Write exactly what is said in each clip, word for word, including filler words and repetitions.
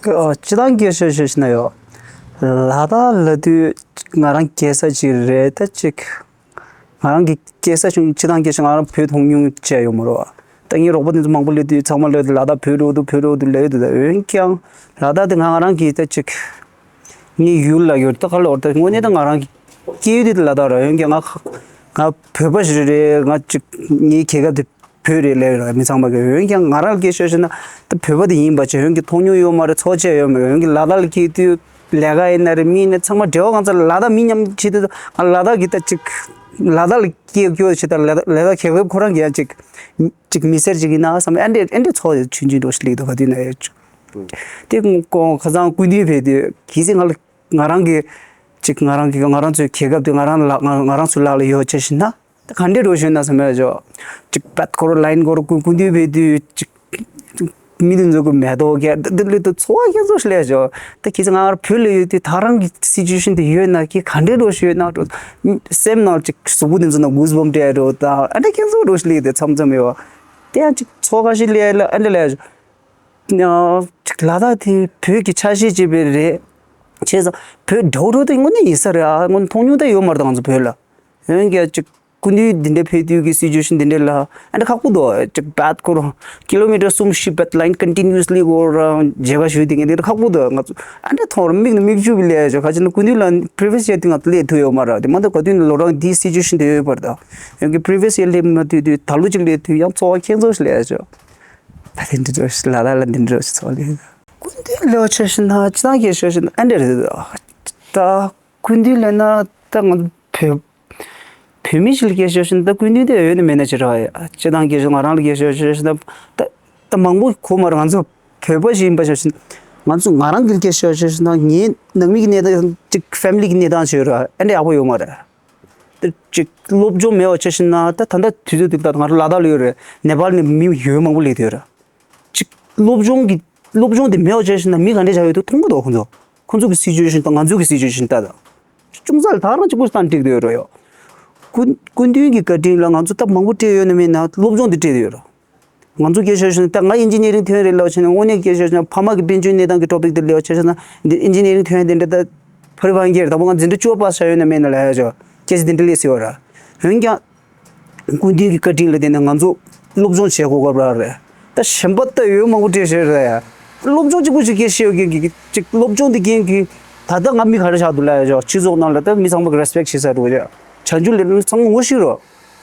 ཨ། སྤྱིར་བཏང་སྐད་ཆ་བཤད་ཤེས་ན་ཡོད། ལ་དྭགས་ལབ་དུས་ང་རང་སྐྱེས་ས་ཅིག་རེད། ད་ཅིག་ང་རང་གི་སྐྱེས་ས་ཆུང་། སྤྱིར་བཏང་སྐད་ཆ་ང་རང་བོད་མཐོང་མྱོང་བྱས་ཡོད་མ་རེད་བ། ད་ངའི་རོགས་པ་དེ་ཚོ་མང་པོ་སླེབས་དུས་ཚང་མ་ལབ་དུས་ལ་དྭགས་བོད་འགྲོ་འདུག་བོད་འགྲོ་འདུག་ལབ་ཡོད་འདུག་ད་འོན་ཀྱང་ལ་དྭགས་དེ་ང་རང་གི་ད་ཅིག་ངའི་ཡུལ་ལ་ཡོད། ད་ག་ལ་བར་ད་དངོས་གནས་ད་ང་རང་གི་སྐྱེས་ཡུལ་དེ་ལ་དྭགས་རེད། འོན་ཀྱང་ང་ང་བོད་པ་ཞིག་རེད། ང་ཅིག་ངའི་རྒྱལ་ཁབ་དེ་བོད་རེད་ལབ་ར། མི་ཚང་མ་གི། འོན་ཀྱང་ང་རང་ལ་སྐད་ཆ་བཤད་ན་ད་བོད་པ་དེ་ཡིན་པ་བྱས། འོན་ཀྱང་མཐོང་མྱོང་ཡོད་མ་རེད། ཚོར་བྱས་ཡོད་མ་རེད། འོན་ཀྱང་ལ་དྭགས་ལ་སྐྱེས་དུས་ལས་ཀ་ཡིན་ན་རེད། མི་ཡིན་ན་ཚང་མ་འབྲེལ་བ་གང་ཚ་ལ་དྭགས་མི་མཉམ་བྱེད་དུས་ང་ལ་དྭགས་ཀྱི་ད་ཅིག་ལ་དྭགས་ལ་སྐྱེས་སྐྱེས་བྱེད་ད་ལ་དྭགས་ལ་དྭགས་རྒྱལ་ཁབ་ཁོ་རང་གི་ཡང་ཅིག་ཅིག་མི་སེར་ཅིག་ཡིན་ན་བསམ། ཨ་འདྲས་ཨ་འདྲས་ཚོར་ཆུང་ཆུང་འདྲ་ཞིག་སླེབས་འདུག་ག་དུས་ན་ཡོད་ཅིག་དེ་ཁ་སང་སྐུ་མདུན་ཕེབས་དུས་གལ་སྲིད་ང་ལ་ང་རང་གི་ཅིག་ང་རང་གི་ང་རང་ཚོའི་རྒྱལ་ཁབ་དེ་ང་རང་ལ་ང་ང་རང་ཚོའི་ལག་ལ་ཡོད་བྱས་ཤིག་ན། ད་ག་འདྲས་འགྲོ་ཤོད་ན་བསམ་ཡ་ཅོ། ཅིག་བད་ཁོ་ར་ལ་ཡིན་ཁོ་ར་སྐུ་སྐུ་མདུན་ཕེབས་དུས་ཅིག་མི་དེ་ཚོ་གི་མེ་ཏོག་གི་འདི་འདི་ལོས་ད་ཚོར་བ་ཁྱད་མཚར་ཞིག་སླེབས་ཅོ། ད་ཁྱེད་ཚོ་ང་བོད་ལ་ཡོད་དུས་ད་རང་གི་སི་ཅུ་ཨེ་ཤན་དེ་ཡོད་ན་ཁྱེད་ག་འདྲས་འགྲོ་ཤོད་ན་འགྲོ། སེམས་ནང་ཅིག་གཟུགས་པོ་དེ་ཚོ་ནང་གུ་སི་བམ་སྤྲད་འགྲོ། ད་ཨ་འདྲས་ཁྱད་མཚར་འགྲོ་ཞིག་སླེབས་དུས་མཚམས་མཚམས་ཡོད། དེ་ཡང་ཅིག་ཚོར་བ་ཞིག་སླེབས་ལ་ཨ་འདྲས་སླེབས་ཅོ། ཅིག་ལ་དྭགས་དེ་བོད་ཀྱི་ཆ་ཤས་ཅིག་རེད། བྱས་ཙང་བོད་འདྲ་བོ་འདྲ་བོ་དེ་དངོས་གནས་ཡིན་ས་རེད་ཨ། དངོས་གནས་མཐོང་མྱོང་ད་ཡོད་མ་རེད་ད་ང་ཚོ་བོད་ལ། འོན་ཀྱང་ཅིག་སྐུ་མདུན་འདི་འདྲ་ཕེབས་དུས་ཀྱི་སི་ཅུ་ཨེ་ཤན་འདི་འདྲ་ལ་ཨ་འདྲ་ཁག་པོ་འདུག་ཅིག་བད་ཁོ་རང་ཀི་ལོ་མི་ཊར་གསུམ་བཞི་བད་ལ་ཡིན་ཀོན་ཊི་ནིའུ་སི་ལི་ཁོ་རང་མཇལ་ཁ་ཞུ་དེ་ངས་དེ་འདྲ་ཁག་པོ་འདུག་ང་ཚོ་ཨ་འདྲ་མཐོང་ར་མིག་ནས་མིག་ཆུ་བུད་སླེབས་ཡ་ཅོ། ག་ཅི་ན་སྐུ་མདུན་ལ་པི་རི་བི་ཡས་ཡར་དུས་ང་ཚོ་སླེབས་ཐུབ་ཡོད་མ་རེད། དེ་མ་གཏོགས་ག་དུས་ནས་ལོ་གྲངས་འདིའི་སི་ཅུ་ཨེ་ཤན་དེ་ཡོད་པ་རེད་ད། འོན་ཀྱང་པི་རི་བི་ཡས་ཡར་སླེབས་མ་ཐུབ་དུས་ད་ལོ་ཅིག་སླེབས་དུས་ཡང་ཚོར་བ་ཁྱད་མཚར་ཞིག་སླེབས་ཡ་ཅོ། ད་དེ་འདྲ་འདྲ་ཞིག་ལ་ལ་ལ་འདི་འདྲ་ཞིག་ཚོར་ལེ། སྐུ་མདུན་ལོ་ཆེ་ཞིག་ན་ཅི་ཐང་གེ་ཤོ་ཞིག་ན་ཨ་འདྲ་རེད། ད་སྐུ་མདུན་ལ་ན་ད་ང་བོད་བོད་མི་ཞིག་ལ་གེ་ཤོ་ཞིག་ན་ད་སྐུ་མདུན་དེ་ཡོད་ནི་མེད་ན་ཅི་ར་ཡ། ཅི་ཐང་གེ་ཤོ་ང་རང་ལ་གེ་ཤོ་ཞིག་ན་ད་ད་མང་པོ་གོ་མ་ར། ང་ཚོ་བོད་པ་ཞིག་ཡིན་པ་ཞིག་ན་ང་ཚོ་ང་རང་གི་གེ་ཤོ་ཞིག་ན་ངའི་ནང་མི་གི་གནས་སྟངས་ཅིག་ཕེ་མི་ལི་གི་གནས་སྟངས་ཞིག་ཡོད་ར་ཨ་འདྲ་ཡག་པོ་ཡོད་མ་ར། ཅིག་སློབ་སྦྱོང་མེད་པ་ཆ་བཞག་ན་ད་ད་ལྟ་དུས་ཚོད་འདི་ལྟར་ང་རང་ལ་དྭགས་ལ་ཡོད་རེད། ནེ་པཱལ་ནས་མི་ཡོད་མང་པོ་སླེབས་ཡོད་རེད། ཅིག་སློབ་སྦྱོང་གི་སློབ་སྦྱོང་དེ་མེད་པ་ཆ་བཞག་ན་མི་ག་འདྲས་བྱ་ཡོད་དུ་མཐོང་གི་འདུག་ཁོང་ཚོ། ཁོང་ཚོ་གི་སི་ཅུ་ཨེ་ཤན་དང་ང་ཚོ་གི་སི་ཅུ་ཨེ་ཤན་ལྟ་དང་། ཅུང་ཙག་ལ་ད་རང་གཅིག་པུ་བཏང་འགྲིག་དུ་ཡོད་རེད་ཡོ། སྐུ་སྐུ་མདུན་གྱི་བཀའ་དྲིན་ལ་ང་ཚོ་སྟབས་མང་པོ་སྤྲད་ཡོད་ན་མེད་ན་སློབ་སྦྱོང་དེ་སྤྲད་དུ་ཡོད་རེད། ང་ཚོ་སྐད་ཆ་བཤད་ན་ད་ང་ཨིན་ཇི་ནི་ཡ་རིང་ཐོན་རེད་ལབ་བྱས་ན་དངོས་གནས་སྐད་ཆ་བཤད་ན་ཕ་མ་གི་དཔལ་འབྱོར་གནས་སྟངས་ཀྱི་ཊོ་པིག་དེ་ལབ་བྱས་ན་འདི་ཨིན་ཇི་ནི་ཡ་རིང་ཐོན་དེ་འདྲ་ད་ཕ་རི་བང་གེར་དང་པོ་ང་འཛིན་གྲྭ་བཅུ་པ་པ་སི་བྱས་ཡོད་ན་མེད་ན་ལབ་ཡ་ཆོ་སྐད་ཆ་དེ་འདྲ་སླེབས་སྲིད་པ་ར། འོན་ཀྱང་སྐུ་མདུན་གྱི་བཀའ་དྲིན་ལ་བརྟེན་ནས་ང་ཚོ་སློབ་སྦྱོང་བྱེད་དགོས་སྐབས་ར་རེད། ད་གཞན་པ་ད་ཡོད་མང་པོ་སྤྲད་བཞག་རེད་ཡ། སློབ་སྦྱོང་གཅིག་པུ་ཞིག་སྐད་ཆ་བཤད་ཡོད་མཁན་གྱི་གཅིག་སློབ་སྦྱོང་དེ་རྐྱེན་གྱིས་ད་ལྟ་ང་མི་ག་རེ་ཆགས་འདུག་ལབ་ཡ་ཆོ་སྤྱི་ཚོགས་ནང་ལ་ད་མི་ཚང་མ་གི་རེ་སི་པེག་བྱེད་ས་འདུག་ཡ། བྱང་ཆུབ་ལས་ཚང་མ་ངོ་ཤེས་རོ།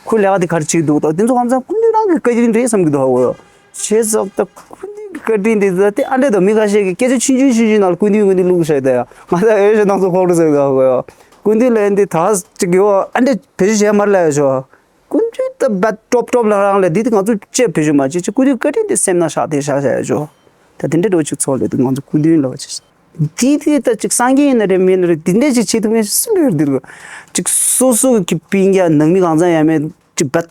ཁོའི་ལས་ཀ་དེ་ག་རེ་བྱེད་འདུག་ད་དེ་ཚོ་ཧང་སང་སྐུ་མདུན་རང་གི་བཀའ་དྲིན་རེད་བསམ་གྱི་འདུག་ཧ་གོ། བྱས་ཙང་ད་སྐུ་མདུན་གྱི་བཀའ་དྲིན་དེ་ད་དེ་ཨ་འདྲས་དང་མི་ཁ་ཤས་ཀྱིས་སྐད་ཆ་ཆུང་ཆུང་ཆུང་ཆུང་ནང་ལ་སྐུ་མདུན་སྐུ་མདུན་བླུགས་བཞག་ད་ཡ། ང་ད་འོས་ཤོག་སྣ་ཚོགས་ཕོག་འགྲོ་ཟེར་གི་ཧ་གོ་ཡ། སྐུ་མདུན་ལ་ཨ་འདྲས་ད་ཅིག་ཡོད་ཨ་འདྲས་བེད་སྤྱོད་བྱས་མ་རེད་ལབ་ཡ་ཆོ། སྐུ་མདུན་ད་བད་ཀྲོབ་ཀྲོབ་ལ་རང་ལས་འདི་དེ་ང་ཚོ་ཅེས་བེད་སྤྱོད་མ་བྱེད་ཅིག་སྐུ་མདུན་བཀའ་དྲིན་དེ་སེམས་ནང་བཞག་དེ་བཞག་བཞག་ཡ་ཆོ། ད་དེ་འདྲས་འགྲོ་ཅིག་ཚོགས་ལས་འདུག་ང་ཚོ་སྐུ་མདུན་ལ་བ་ཅིག་འདི་དེ་ད་ཅིག་སངས་རྒྱས་ཡིན་ན་རེད་མིན་ན་རེད་འདི་འདྲས་ཅིག་བྱེད་ཐུབ་མཁན་སུ་ལས་འདི་རུ་ཅིག་སོ་སོ་གི་སྤུན་ཀྱག་ནང་མི་གང་ཚང་ཡ་མེད་ཅིག་བད་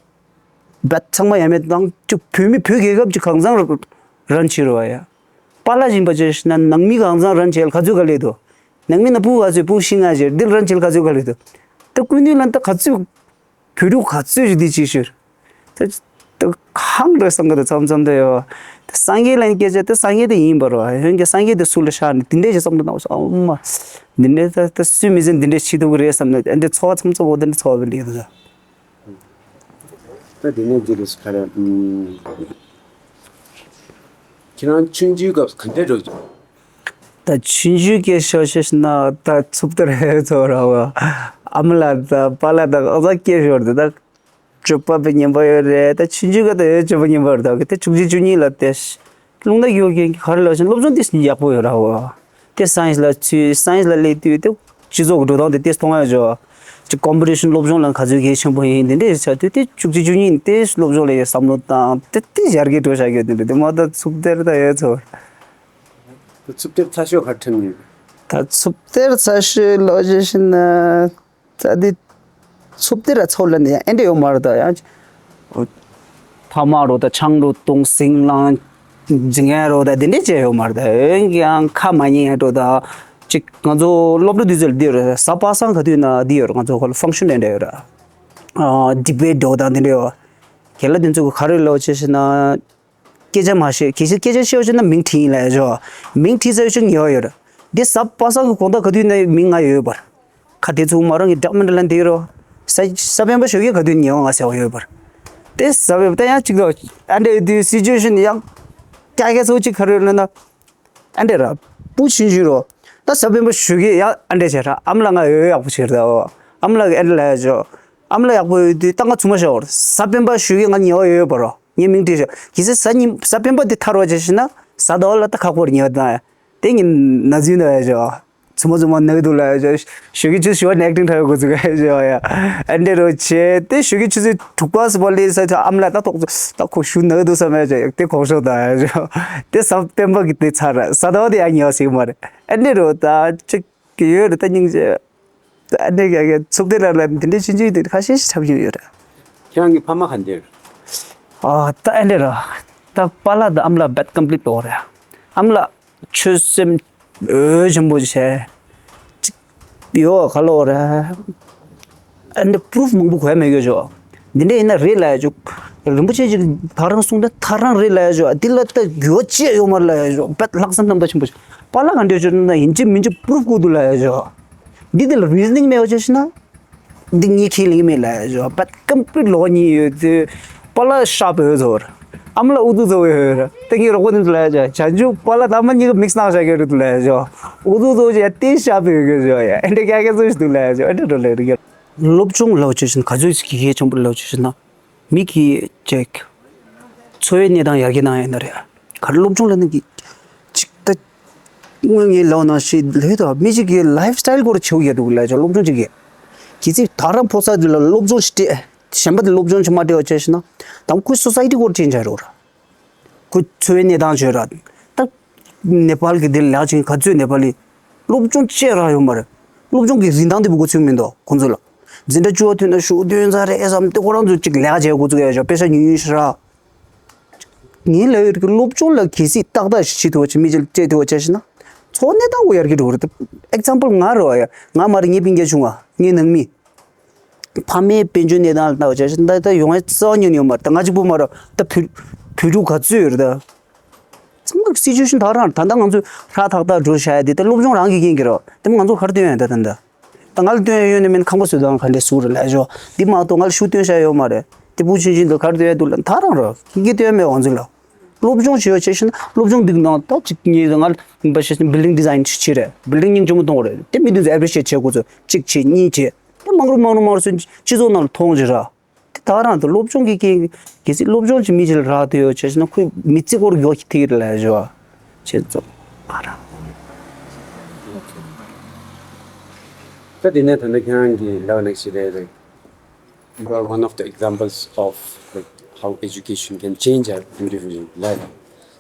བད་ཚང་མ་ཡ་མེད་དང་ཅིག་བོད་མི་བོད་རྒྱལ་ཁབ་ཅིག་གང་ཚང་རང་བྱེད་རུ་བ་ཡ། པཱ་ལགས་ཡིན་པ་ཅིག་ན་ནང་མི་གང་ཚང་རང་བྱེད་ལ་ག་ཚོད་ག་ལས་འདུག་ནང་མི་ན་སྤུན་ག་ཚོད་སྤུན་ཤི་ང་བྱེད་འདི་རང་བྱེད་ལ་ག་ཚོད་ག་ལས་འདུག་ད་སྐུ་མདུན་ལ་ད་ག་ཚོད། བོད་ཕྲུག་ག་ཚོད་ཞིག་འདི་ཅིག་ཤོད། ད་ད་གང་རེད་བསམ་གི་ད་མཚམས་མཚམས་ད་ཡོ། ད་སངས་རྒྱས་ལ་ཡིན་སྐད་ཆ་ད་སངས་རྒྱས་ད་ཡིན་པ་རོ། འོན་ཀྱང་སངས་རྒྱས་ད་སུ་ལ་ཤར་ནས་འདི་འདྲས་ཞིག་བསམ་བློ་བཏང་བ་ཨོ་མ། འདི་འདྲས་ད་ད་སུས་མི་ཟིན་འདི་འདྲས་བྱེད་ཐུབ་ཀྱི་རེད་བསམ་ནས་འདི་འདྲས་ཚོར་བ་མཚམས་མཚམས་འོ་འདི་འདྲས་ཚོར་བ་སླེབས་ད། ད་དེ་ནས་འདི་རེད་ག་རེ། ཁྱེད་རང་ཆུང་ཆུང་སྐབས་ག་འདྲས་འགྲོ་གི། ད་ཆུང་ཆུང་སྐད་ཤོར་ཤེས་ན་ད་འཚུབ་ལྟར་ཧེ་ཚོར་ར་བ། ཨ་མ་ལགས་དང་པཱ་ལགས་དང་ཨ་ཙག་སྐད་ཤོར་དུས་ད་སྤྱོད་པ་དཔེ་ངན་པ་ཡོད་རེད། ད་ཆུང་ཆུང་སྐབས་ད་ཡོད་སྤྱོད་པ་ངན་པ་ཡོད་རེད། ད་གི་ད་བཅུ་གཅིག་བཅུ་གཉིས་ལ་དེ་རླུང་རྟ་ཡོད་མཁན་གྱི་ག་རེ་ལབ་ཕྱིན་སློབ་སྦྱོང་དེ་ཡག་པོ་ཡོད་ར་བ། དེ་སའེན་སི་ལ་ཚུད་སའེན་སི་ལ་སླེབས་དུས་དེ་སྤྱི་ཚོགས་ཀྱི་འགྲོ་སྟངས་དེ་དེ་མཐོང་ཡ་འཇོག་ཅིག་ཀོམ་པི་ཊི་ཤན་སློབ་སྦྱོང་ལ་ག་ཚོད་གལ་ཆེན་པོ་ཡིན་དེ་འདྲས་ཆགས་དུས་དེ་བཅུ་གཅིག་བཅུ་གཉིས་དེ་སློབ་སྦྱོང་ལ་ཡ་བསམ་བློ་བཏང་དེ་དེ་ཡར་རྒྱས་འགྲོ་བཞག་ཡོད་དེ་འདྲ་དེ་མ་ད་འཚུབ་ལྟར་ད་ཡོད་ཚོར། འཚུབ་ལྟར་ཚ་ཤོས་ག་ཁྲིད་ནས། ད་འཚུབ་ལྟར་ཚ་ཤོས་ལོ་རྒྱུས་ཤིག་ན། ད་འདི་འཚུབ་ལྟར་ཚོགས་ལ་ནི་ཡང་ཨེ་འདྲ་ཡོད་མ་རེད་ད་ཡང་། ཐ་མག་རོ་ད་ཆང་རོ་བཏུང་ཟིང་ལངས། འཛིང་ཡ་རོ་ད་འདི་འདྲས་བྱས་ཡོད་མ་རེད་ད་འོན་ཀྱང་ཁ་མ་ཉན་ཡ་འགྲོ་ད། ཅིག་ང་ཚོ་སློབ་གྲྭ་དུས་ཚོད་ལ་འདི་ཡོད་རེད། གཟའ་པ་སངས་ག་དུས་ན་འདི་ཡོད་རེད། ང་ཚོ་ཧོལ་ཕང་ཤན་འདྲ་འདྲ་ཡོད་རེད། ཨ་ཌི་བེ་ཊི་འགྲོ་ད་འདི་འདྲ་ཡོད། རྒན་ལགས་དེ་ཚོ་གི་ག་རེ་ལབ་བྱས་ཤེ་ན། སྐད་ཆ་མ་བཤད། གལ་སྲིད་སྐད་ཆ་བཤད་ཡོད་ན་མིང་བྲིས་ཡིན་ལབ་ཡ་ཅོ། མིང་བྲིས་ཚར་ཡོད་ཅིག་ཉེས་པ་ཡོད་རེད། འདི་གཟའ་པ་སངས་ཀྱི་དགོང་དག་ག་དུས་ནས་མིང་ང་ཡོད་པར། ཁ་དེ་ཚུགས་མ་རང་གི་ཌོ་ཀུ་མེན་ཊི་ལ་འདི་རོ། གཟའ་གཟའ་སྤེན་པ་ཞོགས་ཀས་ག་དུས་ཉེས་པ་ང་ཟེར་བ་ཡོད་པར། དེ་གཟའ་སྤེན་པ་ད་ཡང་གཅིག་རོ། ཨ་འདྲ་ཡོད་དུས་སི་ཅུ་ཨེ་ཤན་ཡང་ཀྱ་ཀྱ་ཚོ་གཅིག་ག་རེ་ཡོད་ལབ་ན། ཨ་འདྲ་ར། པུ་ཆུང་ཆུང་རོ། ད་གཟའ་སྤེན་པ་ཞོགས་ཀས་ཡང་ཨ་འདྲ་བྱས་ར། ཨ་མ་ལགས་ང་ཡོད་ཡག་པོ་བྱས་ར་ད། ཨ་མ་ལགས་ཀྱིས་ཨ་འདྲ་ལབ་ཡ་ཅོ། ཨ་མ་ལགས་ཡག་པོ་ཡོད་དུས་ད་ང་ཚུགས་མ་ཤོག་ར། གཟའ་སྤེན་པ་ཞོགས་ཀས་ང་ཉེས་པ་ཡོད་པ་རོ། ངས་མིང་བྲིས་ཤོག་གལ་སྲིད་གཟའ་ཉི་གཟའ་སྤེན་པ་དེ་ཐར་བ་བྱས་ཤེ་ན་གཟའ་ཟླ་བ་ལ་ད་ཁག་པོ་རེད་ཉེས་པ་ད། དེ་ངས་ན་ཟུག་ན་ཡ་ཅོ། ཚུ་མ་ཚུ་མ་ནག་འདུག་ལ་ཞོ་ཞོ་གི་ཆུ་ཞུ་བ་ནེག་ཏིང་ཁྲ་ཡོད་གོ་ཚུ་ག་ཞོ་ཡ། ཨ་འདྲེ་རོ་ཆེ་དེ་ཞོ་གི་ཆུ་ཚོད་དྲུག་པ་སུ་པ་ལེ་ས་ཆ་ཨམ་ལ་ད་ཐོག་ད་ཁོ་ཞུ་ནག་འདུག་ས་མེད་ཅེ་དེ་གོ་ཤོ་ད་ཡ་ཞོ་དེ་ས་སྤེན་པ་གི་དེ་ཚར་ས་ད་བ་དེ་ཡ་ཉེ་བ་ཞིག་མ་རེད། ཨ་འདྲེ་རོ་ད་ཅིག་གི་ཡོད་རེད་ད་སྙིང་རྗེ། ཨ་འདྲེ་ག་གི་ཚུགས་དེ་ར་ལ་དེ་འདྲེ་ཆུན་ཆུན་དེ་ཁ་ཤས་ཤིག་ཆབ་ཡོད་རེད། ཁྱེད་རང་གི་ཕ་མ་ག་འདྲེ་རེད། ཨ་ད་ཨ་འདྲེ་ར་ད་པཱ་ལགས་དང་ཨམ་ལགས་བད་ཀམ་པི་ལིཊ་འོ་རེད། ཨམ་ལགས། ཆོས་སེམས་འོས་ཆེན་པོ་བྱས། ཅིག་ཡོད་ག་ལོ་རེད། ཨ་འདི་པུ་རུཕ་མང་པོ་གོ་ཡ་མེད་གི་ཞོ། འདི་འདྲ་ཡིན་ན་རེད་ལབ་ཡ་ཅོ། རིན་པོ་ཆེ་ཅིག་ད་རང་གསུང་ད་ད་རང་རེད་ལབ་ཡ་ཞོ། འདི་ལ་ད་འགྱུར་བ་ཅི་ཡོད་མ་རེད་ལབ་ཡ་ཞོ། བད་ལྷག་བསམ་རྣམ་དག་ཆེན་པོ་ཞིག་པཱ་ལགས་ག་འདྲ་ཞོ་ན་ཡིན་གཅིག་མིན་གཅིག་པུ་རུཕ་དགོས་འདུག་ལབ་ཡ་ཞོ། འདི་འདི་ལ་རི་ཛི་ནིང་མེད་པ་ཅིག་ཤི་ན། འདི་ངས་ཁས་ལེན་གྱི་མེད་ལབ་ཡ་ཞོ། བད་ཀམ་པི་ལིཊ་ལོག་གཉིས་ཡོད་དེ། པཱ་ལགས་ཤ་བོད་ཚོར། ཨ་མ་ལགས་ཨུ་ཚུགས་ཚོར་ཡོད། ད་ངས་རོགས་པ་དེ་ཚོ་ལབ་ཡ་ཅོ། བྱང་ཆུབ་པཱ་ལགས་ད་མ་གཉིས་ཀ་མིག་སྣང་བྱ་གི་རེད་འདུག་ལབ་ཡ་ཅོ། ཨུ་ཚུགས་ཚོར་ཅེ་ཡ་དེ་ཤ་བོད་གི་ཞོ་ཡ། ཨེ་འདྲ་ཀྱ་ཀྱ་ཚོ་ཞིག་འདུག་ལབ་ཡ་ཅོ། ཨེ་འདྲ་འགྲོ་ལེ་རེད་གི། སློབ་སྦྱོང་ལབ་བྱས་ཤིན་ག་ཚོད་ཀྱི་གལ་ཆེན་པོ་ལབ་བྱས་ཤིན་ན། མི་གི་ཅིག་འཚོ་བའི་གནས་སྟངས་ཡར་རྒྱས་གནང་ཡ་ན་རེད། ག་རེ་སློབ་སྦྱོང་ལབ་ན་གི་ཅིག་ད། དངོས་ངའི་ལབ་ནང་བཞིན་ལོས་དང་མི་གཅིག་གི་ལའིཕ་སི་ཊའིལ་སྐོར་ཆེའུ་ཡ་འདུག་ལབ་ཅོ་སློབ་སྦྱོང་གཅིག་གི། གལ་སྲིད་ད་རང་ཕོ་གསར་འདི་ལ་སློབ་སྦྱོང་ཞིག་སྤྲད། གཞན་པ་དེ་སློབ་སྦྱོང་ཞིག་མ་སྤྲད་པ་བྱས་ཤིན་ན། དང་ཁོའི་སོ་སའི་ཊི་སྐོར་དྲན་བྱ་རོགས་ར། ཁོའི་འཚོ་བའི་གནས་སྟངས་བྱོས་ར། ད། ནེ་པཱལ་གི་དེ་ལ་ཅིག་ག་ཚོད་ནེ་པཱལ་ལི། སློབ་སྦྱོང་བཅས་རག་ཡོད་མ་རེད། སློབ་སྦྱོང་གི་རིན་ཐང་དེ་བུ་གོ་ཚོད་མི་འདུག་ཁོང་ཚོ་ལ། འཛིན་གྲྭ་བཅུ་པ་ཐོན་ན་ཤུགས་ཐོན་ཚར་རེད་བསམ་སྟེ་ཁོ་རང་ཚོ་ཅིག་ལས་ཀ་བྱེད་དགོས་ཚུགས་ཡ་ཞོ་པེ་ས་ཉུང་ཉུང་ཞིག་ར། ངའི་ལབ་ཡོད་ཀྱི་སློབ་སྦྱོང་ལ་གལ་སྲིད་ཏག་ཏག་ཞིག་བྱེད་ཐུབ་པ་བྱེད་མི་ཅིག་སྤྲད་ཐུབ་པ་བྱས་ཤིན་ན། འཚོ་གནས་སྟངས་གོ་ཡར་རྒྱས་འགྲོ་གི་རེད། ཨེག་ཛམ་པལ་ང་རེད་བ་ཡ། ང་མ་རེད་ངའི་སྤུན་ཀྱག་ཆུང་བ་ངའི་ནང་མི། ཕ་མའི་དཔལ་འབྱོར་གནས་སྟངས་ལ་ལྟ་བ་བྱས་ཤིང་ད་ལྟ་ཡོང་ཡ་རྩ་བ་ཉིད་ནས་ཡོད་མ་རེད། ད་ང་གཅིག་པུ་མ་རེད། ད་བུ་བུ་ཕྲུག་ག་ཚོད་ཡོད་རེད་ད། ཚང་མ་སི་ཅུ་ཨེ་ཤན་ད་རང་ད་ལྟ་ང་ཚོས་ཧྲ་ཐག་ཐག་འགྲོ་བྱ་ཡ་དེ་ད་སློབ་སྦྱོང་རང་གི་རྐྱེན་གྱིས་རེད། དེ་མ་ང་ཚོ་ག་རེ་སྟོན་ཡ་ད་ད་ད། ད་ང་ལ་སྟོན་ཡ་ཡོད་ནི་མིན་ཁང་པ་བཟོས་དང་ག་འདྲས་ཟུག་རེད་ལབ་ཞོ། འདི་མ་གཏོགས་ང་ལ་ཤུགས་སྟོན་བྱ་ཡ་ཡོད་མ་རེད། དེ་བུ་ཆུང་ཆུང་འདི་ག་རེ་སྟོན་ཡ་འདུག་ལབ་ད་རང་རེད་ཁྱེད་ཀྱིས་སྟོན་ཡ་མེད་ང་ཚོ་ལ། སློབ་སྦྱོང་བྱེད་ཡ་བྱས་ཤིང་སློབ་སྦྱོང་འདི་ནང་ད་ཅིག་ངས་ང་ལ་འབའ་ཤེས་ཤིང་བིལ་ཌིང་ཌི་ཛའིན་བྱེད་རེད། བིལ་ཌིང་སྙིང་རྗེ་མོ་གཏོང་རེད། དེ་མི་དེ་ཚོ་ཨེ་པི་རི་ཤི་ཨེཊ་བྱེད་དགོས་ཚོ་གཅིག་བྱེད་གཉིས་བྱེད། དེ་མང་རུ་མང་རུ་མང་རུ་སོན་སྤྱི་ཚོགས་ནང་ལ་མཐོང་རྒྱུ་ར། དེ་ད་རང་དུ་སློབ་སྦྱོང་གི་རྐྱེན་གལ་སྲིད་སློབ་སྦྱོང་གི་མི་གཅིག་ལ་རག་དུ་ཡོད་བྱས་ན་ཁོས་མི་ཚེ་སྐོར་མགྱོགས་ཀྱི་ཐིག་རེ་ལ་བཞོ་བྱེད་ཚོ་ཨ་ར། ད་དེ་ནས་ད་ནི་ཁྱེད་རང་གི་ལག་ནས་ཞིག་རེད་རེད། You are one of the examples of, like, how education can change an individual life.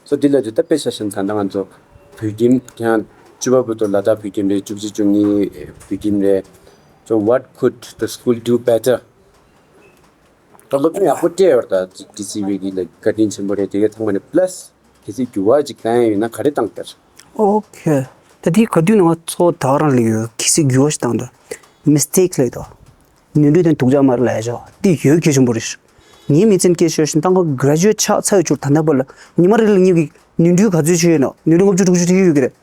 So དེ་ལ་དེ་ད་དཔེ་ཆ་བཞིན་ད་ལྟ་ང་ཚོ་བོད་ཁྱིམ་ཁྱེད་རང་བཅུ་པ་བར་དུ་ལ་དྭགས་བོད་ཁྱིམ་རེད། བཅུ་གཅིག་བཅུ་གཉིས་བོད་ཁྱིམ་རེད། So what could the school do better? ད་སློབ་སྦྱོང་ཡག་པོ་སྤྲད་ཡོད་ད་ཌི་སི་བྷི་གི་ལ་བཀའ་དྲིན་ཆེན་པོ་རེད། དེ་གའི་ཚང་མ་ནས་པ་ལ་སི་གལ་སྲིད་འགྱུར་བ་ཅིག་བཏང་ཡ་ཡོད་ན་ག་རེ་བཏང་དེར། ཨོ་ཁེ། ད་དེའི་ག་དུས་ནང་ཚོ་ད་རང་ལ་ཡོད་གལ་སྲིད་འགྱུར་བ་ཞིག་བཏང་ད། མི་སི་ཊེག་ལས་ད། ནོར་འཁྲུལ་དེ་སྡུག་ཅག་མ་རེད་ལབ་ཡ་ཅོ། དེ་ཡོད་གལ་ཆེན་པོ་རེད། ངའི་མི་ཚེ་སྐྱེལ་ཤོར་ཞིང་ཏང་ག་གྷ་རེ་ཇུ་ཨེཊ་ཆགས་ཚར་ཡོད་ཆུར་ད་ལྟ་བར་ལ་ཉི་མ་རེ་ལ་ངེད་ཀྱི་ནོར་འཁྲུལ་ག་ཚོད་ཆེ་ཡོད་ན་ནོར་འཁྲུལ་ལྔ་བཅུ་དྲུག་ཅུ་དེ་ཡོད་ཀྱི་རེད།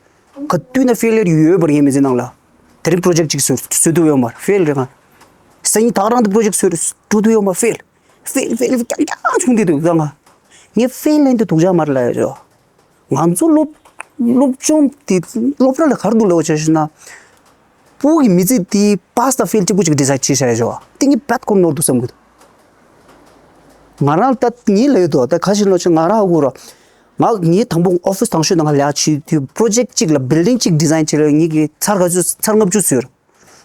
ག་དུས་ན་ཕེ་ལི་ཡར་ཡོད་པར་ངའི་མི་ཚེ་ནང་ལ། དེ་རིང་པོ་རོ་ཇེག་ཊི་གཅིག་བཟོ་བཟོ་ཐུབ་ཡོད་མ་རེད་ཕེལ་རེད་ང་། སང་ཉིན་ད་རང་དུ་པོ་རོ་ཇེག་ཊི་བཟོ་འགྲོ་ཐུབ་ཡོད་མ་རེད་ཕེལ། ཕེལ་ཕེལ་ཕེལ་རྐྱང་རྐྱང་བྱུང་བསྡད་འདུག་ད་ང་། ངས་ཕེལ་ལན་དུ་སྡུག་ཅག་མ་རེད་ལབ་ཡ་ཅོ། ང་ཚོ་སློབ་སློབ་སྦྱོང་དེ་སློབ་གྲྭ་ལ་ག་རེ་འདུག་ལབ་བྱས་ཤེ་ན། བོད་ཀྱི་མི་ཚེ་དེ་པཱ་སི་དང་ཕེལ་གཅིག་པུ་གཅིག་ཌི་སའིཌ་བྱས་བཞག་ཡ་ཅོ། དེ་ངས་རྦད་ཁོ་ནོར་འདུག་བསམ་གི་འདུག་ང་རང་ད་ངས་ལབ་ཡོད་དོ་ད་ག་ཞིག་ལབ་བྱས་ང་རང་ཧ་གོ་ར། ང་ངའི་དང་པོ་ཨོ་ཕི་སི་དང་ཤོས་ནང་ལས་ཀ་བྱེད་དུས་པོ་རོ་ཇེག་ཊི་གཅིག་ལ་བིལ་ཌིང་གཅིག་ཌི་ཛའིན་བྱེད་ལ་ངེད་ཀྱི་ཚར་ག་ཚོད་ཚར་ལྔ་བཅུ་ཟེར།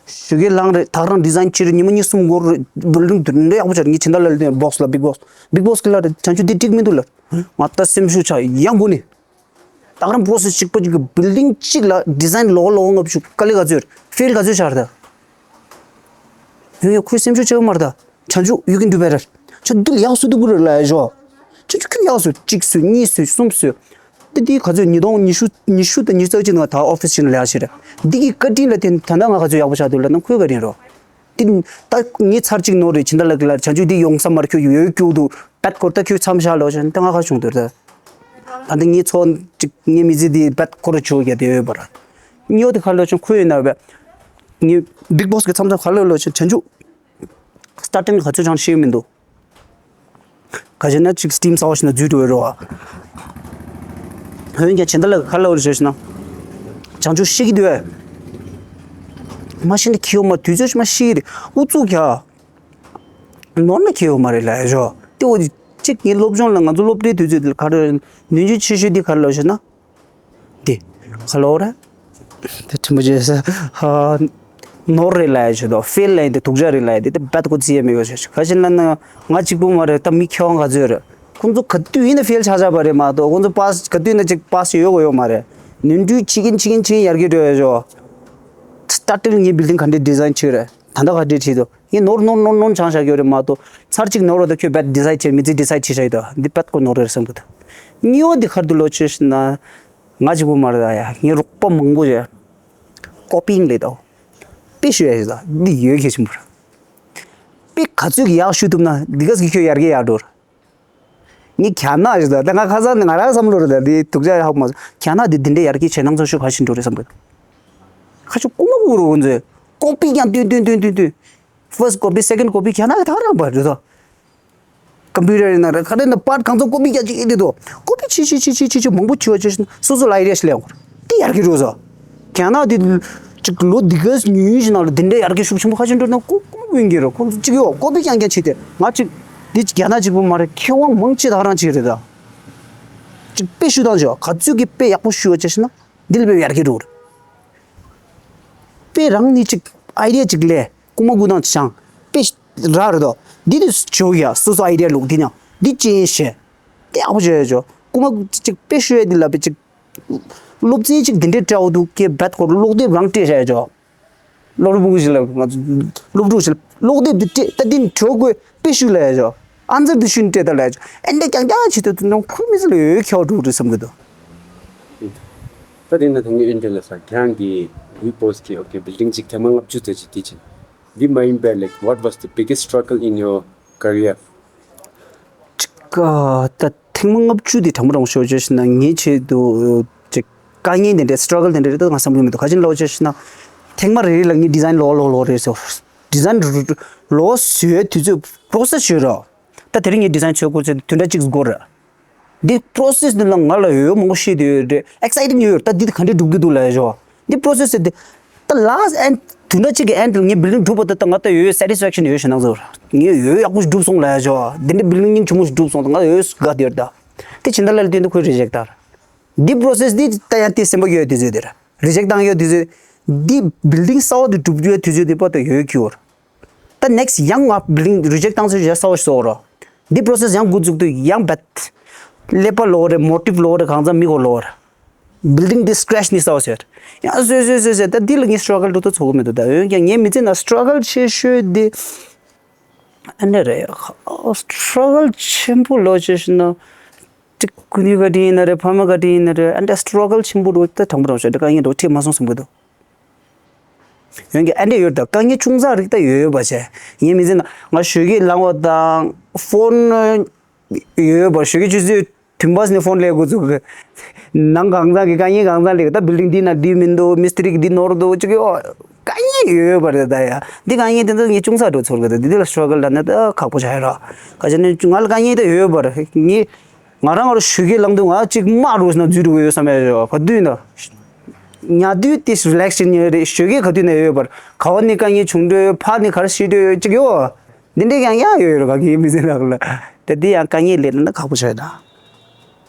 ཞོགས་ཀས་ལངས་རེད་ད་ག་རང་ཌི་ཛའིན་བྱེད་རེད་ཉི་མ་གཉིས་གསུམ་འགོར་རེད་བིལ་ཌིང་དེ་འདྲ་ཡག་པོ་བྱས་རེད་ངས་ཕྱི་ཟླ་ལ་ལས་དེ་བོག་སི་ལ་བིག་བོག་སི་བིག་བོག་སི་གི་ལ་རེད་བྱང་ཆུབ་འདི་འགྲིག་མི་འདུག་ལ། ང་ད་སེམས་ཤུགས་ཆག་ཡང་དགོས་ནི། ད་ག་རང་བོག་སི་གཅིག་པ་གཅིག་གི་བིལ་ཌིང་གཅིག་ལ་ཌི་ཛའིན་ལོག་ལོག་ལྔ་བཅུ་དཀའ་ལས་ག་ཚོད་རེད་ཕེལ་ག་ཚོད་ཆགས་རེད་ད། ཡོང་ཡོང་ཁོས་སེམས་ཤུགས་ཆག་མ་རེད་ད། བྱང་ཆུབ་you can do better. ཁྱོད་འདི་ལ་ཡག་བཟོ་ཐུབ་ཀྱི་རེད་ལབ་ཡ་ཞོ། ཁྱོད་ཁྱོད་ཁྱོད་ཡག་བཟོ་གཅིག་བཟོ་གཉིས་བཟོ་གསུམ་བཟོ། འདི་འདི་ག་ཚོད་ཉིས་སྟོང་ཉི་ཤུ་ཉི་ཤུ་དང་ཉི་ཤུ་རྩ་གཅིག་ནང་ད་ཨོ་ཕི་སི་ཕྱིན་ལས་ཡག་ཞིག་རེད། འདི་གི་བཀའ་དྲིན་ལ་བརྟེན་ད་ལྟ་ང་ག་ཚོད་ཡག་པོ་ཆགས་འདུག་ལབ་ན་ཁོའི་བཀའ་དྲིན་རོ། འདི་ད་ངས་ཚར་གཅིག་ནོར་རེད་ཕྱི་ཟླ་ལ་གི་ལ་བྱང་ཆུབ་འདི་ཡོང་ས་མ་རེད་ཁྱོད་ཡོད་སྐྱོ་འདུག་པད་སྐོར་ད་ཁྱོད་མཚམས་བཞག་ལོ་ཞེས་ད་ང་ག་བྱུང་འདུག་ད། ད་ལྟ་ངའི་ཚོ་གཅིག་ངའི་མི་ཚེ་འདི་རྦད་ཁོ་ར་ཆོག་གི་དེ་ཡོད་པ་ར། གཉིས་པ་དེ་ག་རེ་ལབ་ཆོག་ཁོ་ཡིན་ན་བས། ངའི་Bigg Boss གི་མཚམས་མཚམས་ག་རེ་ལབ་ཆོག་བྱང་ཆུབ་starting ག་ཚོད་ཆང་ཤེས་མི་འདུག་ག་ཅི་ན་གཅིག་steam གསར་པ་ཞིག་ན་འཛུལ་འགྲོ་བའི་རོ། འོན་ཀྱང་ཇི་ལྟར་ལ་ག་རེ་ལབ་ཆོག་ཟེར་ན། བྱང་ཆུབ་ཤེས་ཀྱི་འདུག་ཨེ། མ་ཤེས་ན་ཁྱེའུ་མ་དུས་ཚོད་ཞིག་མ་ཤེས་ཀྱི་རེད། ཨུ་ཚུགས་ཀྱ། ནོར་ན་ཁྱེའུ་མ་རེད་ལབ་ཡ་ཞོ། དེ་འོ་གཅིག་ངའི་སློབ་སྦྱོང་ལ་ང་ཚོ་སློབ་གྲྭའི་དུས་ཚོད་དེ་ག་རེ་ནུས་འཇོན་ཆེ་ཤོས་འདི་ག་རེ་ལབ་ཤེ་ན། འདི་ག་ལོ་རེད། དེ་ཁྲིམས་པ་ཅེས་ཧ། ནོར་རེད་ལབ་ཡ་ཞོ་དོ་ཧྥེལ་ལབ་ཡ་འདི་དུག་ཇག་རེད་ལབ་ཡ་འདི་དེ་རྦད་ཁོ་རྩིས་ཡ་མེད་གོ་ཞོ་ག་ཤེ་ན་ན་ང་གཅིག་པུ་མ་རེད། ད་མི་ཁྱེད་རང་ག་ཚོད་རེད། ཁོང་ཚོ་ག་དུས་ཡིན་ན་ཧྥེལ་ཆགས་ཆགས་པ་རེད་མ་གཏོགས་ཁོང་ཚོ་པཱས་ག་དུས་ཡིན་ན་ཅིག་པཱས་ཡོད་གོ་ཡོད་མ་རེད། ནུས་འགྲུས་ཆེ་གིན་ཆེ་གིན་ཆེ་གིན་ཡར་རྒྱས་འགྲོ་ཡ་ཞོ། སྟར་ཊིང་ངའི་བིལ་ཌིང་ག་འདྲའི་ཌི་ཛའིན་བྱས་རེད། ད་ལྟ་ག་འདྲའི་བྱས་འདུག་ངས་ནོར་ནོར་ནོར་ནོར་ཆང་བཞག་ཡོད་རེད་མ་གཏོགས་ཚར་གཅིག་ནོར་བ་དང་ཁྱོད་རྦད་ཌི་སའིཌ་བྱས་མི་ཚེ་ཌི་སའིཌ་བྱས་བཞག་ཡོད་དོ། འདི་རྦད་ཁོ་ནོར་རེད་བསམ་གི་འདུག་གཉིས་པ་འདི་ག་རེ་འདུག་ལབ་ཆོག་ཤེ་ན། ང་གཅིག་པུ་མ་རེད་ད་ཡ། ངའི་རོགས་པ་མང་པོ་ཡོད། ཀོ་པིང་ལབ་དོ། དཔེ་ཤོད་ཡ་ཞིག་ད་འདི་ཡོད་གལ་ཆེན་པོ་རེད། དཔེ་ག་ཚོད་ཀྱི་ཡག་ཤོད་ཐུབ་ན་འདི་ག་ཟིག་ཁྱོད་ཡར་རྒྱས་ཡག་འགྲོ་རེད། ངས་རྒྱ་ནག་ཞིག་ད་ད་ང་ཁ་སང་ནས་ང་རང་བསམ་བློ་རེད་ད་འདི་དུག་ཅག་ཧ་གོ་མ་སོང་། རྒྱ་ནག་འདི་འདི་འདྲའི་ཡར་རྒྱས་བྱེད་སྣང་ཚོར་ཤོད་ག་ཞིག་འགྲོ་རེད་བསམ་གི། ཁ་ཤས་རྐུ་མ་རྐུ་རུ་འོང་ཚེ་ཀོ་པི་ཀྱང་བཏོན་བཏོན་བཏོན་བཏོན་བཏོན། ཕར་སི་ཀོ་པི་སེ་ཀེན་ཌི་ཀོ་པི་རྒྱ་ནག་གི་ད་རང་པ་རེད་དོ། ཀམ་པུ་ཊར་ཡིན་ན་རེད་ག་རེ་ན་པར་གང་ཚོ་ཀོ་པི་རྒྱག་ཅིག་ཡིན་དེ་དོ། ཀོ་པི་ཆི་ཆི་ཆི་ཆི་ཆི་ཆི་ཆི་མང་པོ་བྱེད་པ་ཆེ་ཤོས་སོ་སོ་ལ་ཨའི་ཌི་ཡ་ཞིག་ལེན་དགོས་རེད། དེ་ཡར་རྒྱས་འགྲོ་ས། རྒྱ་ནག་དེ་ཅིག་ལོ་འདི་ག་ཉུང་ཉུང་ཞིག་ནང་ལ་དེ་འདྲའི་ཡར་རྒྱས་ཤུགས་ཆེན་པོ་ཁ་ཆེན་འགྲོ་ན་ཀོ་ཀོ་པི་ཡིན་གྱི་རེད། ཁོང་ཚོ་གཅིག་ཡོད་ཀོ་པི་རྐྱང་རྐྱང་བྱེད་དེ་ང་གཅིག་འདི་རྒྱ་ནག་གཅིག་པུ་མ་རེད། མཁས་དབང་མང་ཆེ་ད་རང་གཅིག་རེད་ད། གཅིག་དཔེ་ཞུ་སྟངས་བྱོས་ག་ཚོད་ཀྱི་དཔེ་ཡག་པོ་ཞུ་བ་བྱས་ཤེ་ན་འདི་ལ་དཔེ་ཡར་རྒྱས་འགྲོ་གི་རེད། དཔེ་རང་ནི་གཅིག་ཨའི་ཌི་ཡ་གཅིག་ལས་རྐུ་མ་རྐུ་སྟངས་བྱང་དཔེ་རག་རེད་དོ། འདི་དེ་བྱོས་ཡ་སོ་སོ་ཨའི་ཌི་ཡ་ལུགས་འདི་ནང་འདི་ཅི་ཡིན་ཤེས། དེ་ཡག་པོ་བྱས་ཡ་བྱོས་རྐུ་མ་གཅིག་དཔེ་ཞུ་ཡ་འདི་ལ་དཔེ་གཅིག་སློབ་ཚན་གཅིག་འདི་འདྲའི་སྤྲད་འོ་འདུག་སྐད་རྦད་ཁོ་ཀློག་དེབ་རང་སྤྲད་བཞག་ཡ་ཅོ། སློབ་ཕྲུག་ཞིག་ལ་ང་ཚོ་སློབ་ཕྲུག་ཞིག་ལ་ཀློག་དེབ་འདི་སྤྲད་ད་འདི་བྲོ་དགོས་དཔེ་ཤུགས་ལ་ཡ་ཅོ། ཨན་སར་འདི་ཤུན་སྤྲད་ད་ལ་ཡ་ཅོ། ཨེ་འདྲ་རྐྱང་རྐྱང་བྱེད་དུས་ནང་ཁུལ་མི་ཚེ་ལ་ཡོད་ཁྱོག་འགྲོ་རེད་བསམ་གི་འདུག་ད་དེ་ན་ད་ངས་ཨེ་འདྲ་ལ་ས་ཁྱང་གི་ཝི་པོ་སི་གི་ཨོ་ཁེ་བིལ་ཌིང་གཅིག་ཐེངས་མ་ལྔ་བཅུ་ཙམ་ཅིག་དེ་ཅིག་འདི་མ་ཡིན་པའི་like what was the biggest struggle in your career? ཅིག་ཨ་ད་ཐེངས་མ་ལྔ་བཅུ་དེ་དྲང་པོ་དྲང་པོ་ཤོད་བྱས་ན་ངའི་ཆེད་དུ་ཅིག་དཀའ་ངལ་དེ་འདྲའི་སི་ཊྲག་གལ་དེ་འདྲ་རེད་ད་ང་བསམ་གྱི་མི་འདུག་ག་ཅི་ལབ་བྱས་ན་ཐེངས་མ་རེ་རེ་ལ་ངས་ཌི་ཛའིན་ལོག་ལོག་ལོག་རེད་ཟེར། ཌི་ཛའིན་ལོག་བཟོས་དུས་ཚོད་པོ་རོ་སེ་སི་བྱོས་རོགས། ད་དེ་རིང་ངས་ཌི་ཛའིན་བཟོས་དགོས་ཚེ་དུས་འདྲ་གཅིག་འགོར་ར། འདི་པོ་རོ་སེ་སི་འདི་ལ་ང་ལ་ཡོད་མང་པོ་ཤེས་དུས་ཡོད་རེད། ཨེག་སའི་ཊིང་ཡོད་རེད། ད་འདི་ག་འདྲས་འགྲུབ་ཀྱི་འདུག་ལབ་ཡ་ཞོ། འདི་པོ་རོ་སེ་སི་འདི། ད་ལཱ་སི་ཊི་ཨེན་ཌི་དུས་འདྲ་གཅིག་གི་ཨེན་ཌི་ལ་ངས་བིལ་ཌིང་འགྲུབ་པ་ད་ད་ང་ད་ཡོད་སེ་ཊི་སི་ཕེག་ཤན་ཡོད་ཞེ་ན་ཚོར། ངས་ཡོད་ཡག་པོ་ཞིག་འགྲུབ་སོང་ལབ་ཡ་ཞོ། འདི་འདྲས་བིལ་ཌིང་སྙིང་རྗེ་མོ་ཞིག་འགྲུབ་སོང་ད་ང་ཡོད་དགའ་དེ་ཡོད་ད། དེ་ཕྱི་ཟླ་ལ་སྟོན་དུ་ཁོས་རི་ཇེག་ཊི་བཏང་། འདི་པོ་རོ་སེ་སི་འདི་ད་ཡང་དེ་སེམས་པ་ཡོད་དུས་ཚོད་དེར་རི་ཇེག་ཊི་བཏང་ཡོད་དུས་ཚོད། འདི་བིལ་ཌིང་གསར་བ་དེ་གྲུབ་རྒྱུ་ཡོད་དུས་ཚོད་དེ་པ་ད་ཡོད་ཁྱོར། ད་ནེག་སི་ཡང་ང་བིལ་ཌིང་རི་ཇེག་ཊི་བཏང་ཚོད་ཡ་གསར་བ་ཞིག་བཟོ་རོགས། འདི་པོ་རོ་སེ་སི་ཡང་འགོ་བཙུགས་དུས་ཡང་བད། ཀླད་པ་ལོག་རེད། མོ་ཊིབ་ལོག་རེད། གང་ཚང་མི་གོ་ལོག་རེད། བིལ་ཌིང་འདི་སི་ཀྲེ་ཆི་ནི་གསར་བ་ཟེར། ཡང་བཟོས་བཟོས་བཟོས་བཟོས་ད་འདི་ལ་ངས་སི་ཊྲག་གལ་འགྲོ་ད་ཚོར་གི་མི་འདུག་ད་འོན་ཀྱང་ངའི་མི་ཚེ་ན་སི་ཊྲག་གལ་ཆེ་ཤོས་འདི། ཨ་ནི་རེད། སི་ཊྲག་གལ་ཆེན་པོ་ལོ་ཆེ་ཤོས་ན། ཅིག་ཀུན་ཡུ་ག་དྲིན་ཡིན་ན་རེད། ཕ་མ་ག་དྲིན་ཡིན་ན་རེད། ཨ་འདྲ་སི་ཊྲག་གལ་ཆེན་པོ་རུ་ད་དྲང་པོ་དྲང་པོ་ཞུ་ད་དཀའ་ངལ་འགྲོ་ཁྲིད་མ་སོང་བསམ་གི་འདུག་ཡོན་གྱི་ཨ་འདྲ་ཡོད་ད་དཀའ་ངལ་ཆུང་ཙག་རིགས་ད་ཡོད་ཡོད་པ་བྱས་ངའི་མི་ཚེ་ན་ང་ཞོགས་ཀས་ལངས་པ་དང་ཕོན་ཡོད་ཡོད་པ་ཞོགས་ཀས་ཆུ་ཚོད་བདུན་པ་ནས་ཕོན་ལས་འགོ་ཚུགས་གི། ནང་གང་ཚང་གི་དཀའ་ངལ་གང་ཚང་ལས་ད་བིལ་ཌིང་འདི་ན་འདི་མི་འདུག་མི་སི་ཏི་རི་གི་འདི་ནོར་འདུག་ཅིག་ཡོད། དཀའ་ངལ་ཡོད་ཡོད་པ་རེད་ད་ཡ། འདི་དཀའ་ངལ་དེ་ཚོ་ངས་ཆུང་ཙག་འགྲོ་ཚོར་གི་ད་འདི་འདི་ལ་སི་ཊྲག་གལ་ལ་ནི་ད་ཁག་པོ་ཆགས་ཡོད་ར། ག་ཅི་ནས་ང་ལ་དཀའ་ངལ་ད་ཡོད་ཡོད་པ་རེད་ངས། ང་རང་ང་རང་ཞོགས་ཀས་ལངས་དུས་ང་གཅིག་དམག་འགྲོ་ཟིན་ན་འཛུལ་འགྲོ་གི་ཡོད་བསམ་ཡ་ཡོད་ག་དུས་ན། ཉལ་དུས་དེ་རི་ལེག་སི་ནི་རེད་ཞོགས་ཀས་ག་དུས་ན་ཡོད་པར་ག་བ་ནི་དཀའ་ངལ་བྱུང་འགྲོ་ཡོད་ཕ་ནི་ག་རེ་ཤི་འགྲོ་ཡོད་གཅིག་ཡོད། འདི་འདྲའི་ཡང་ཡང་ཡོད་ཡོད་རེད་ག་གི་མི་ཚེ་ནང་ལ། དེ་འདི་ཡང་དཀའ་ངལ་ལས་ན་ཁག་པོ་ཆགས་ཡོད་ད།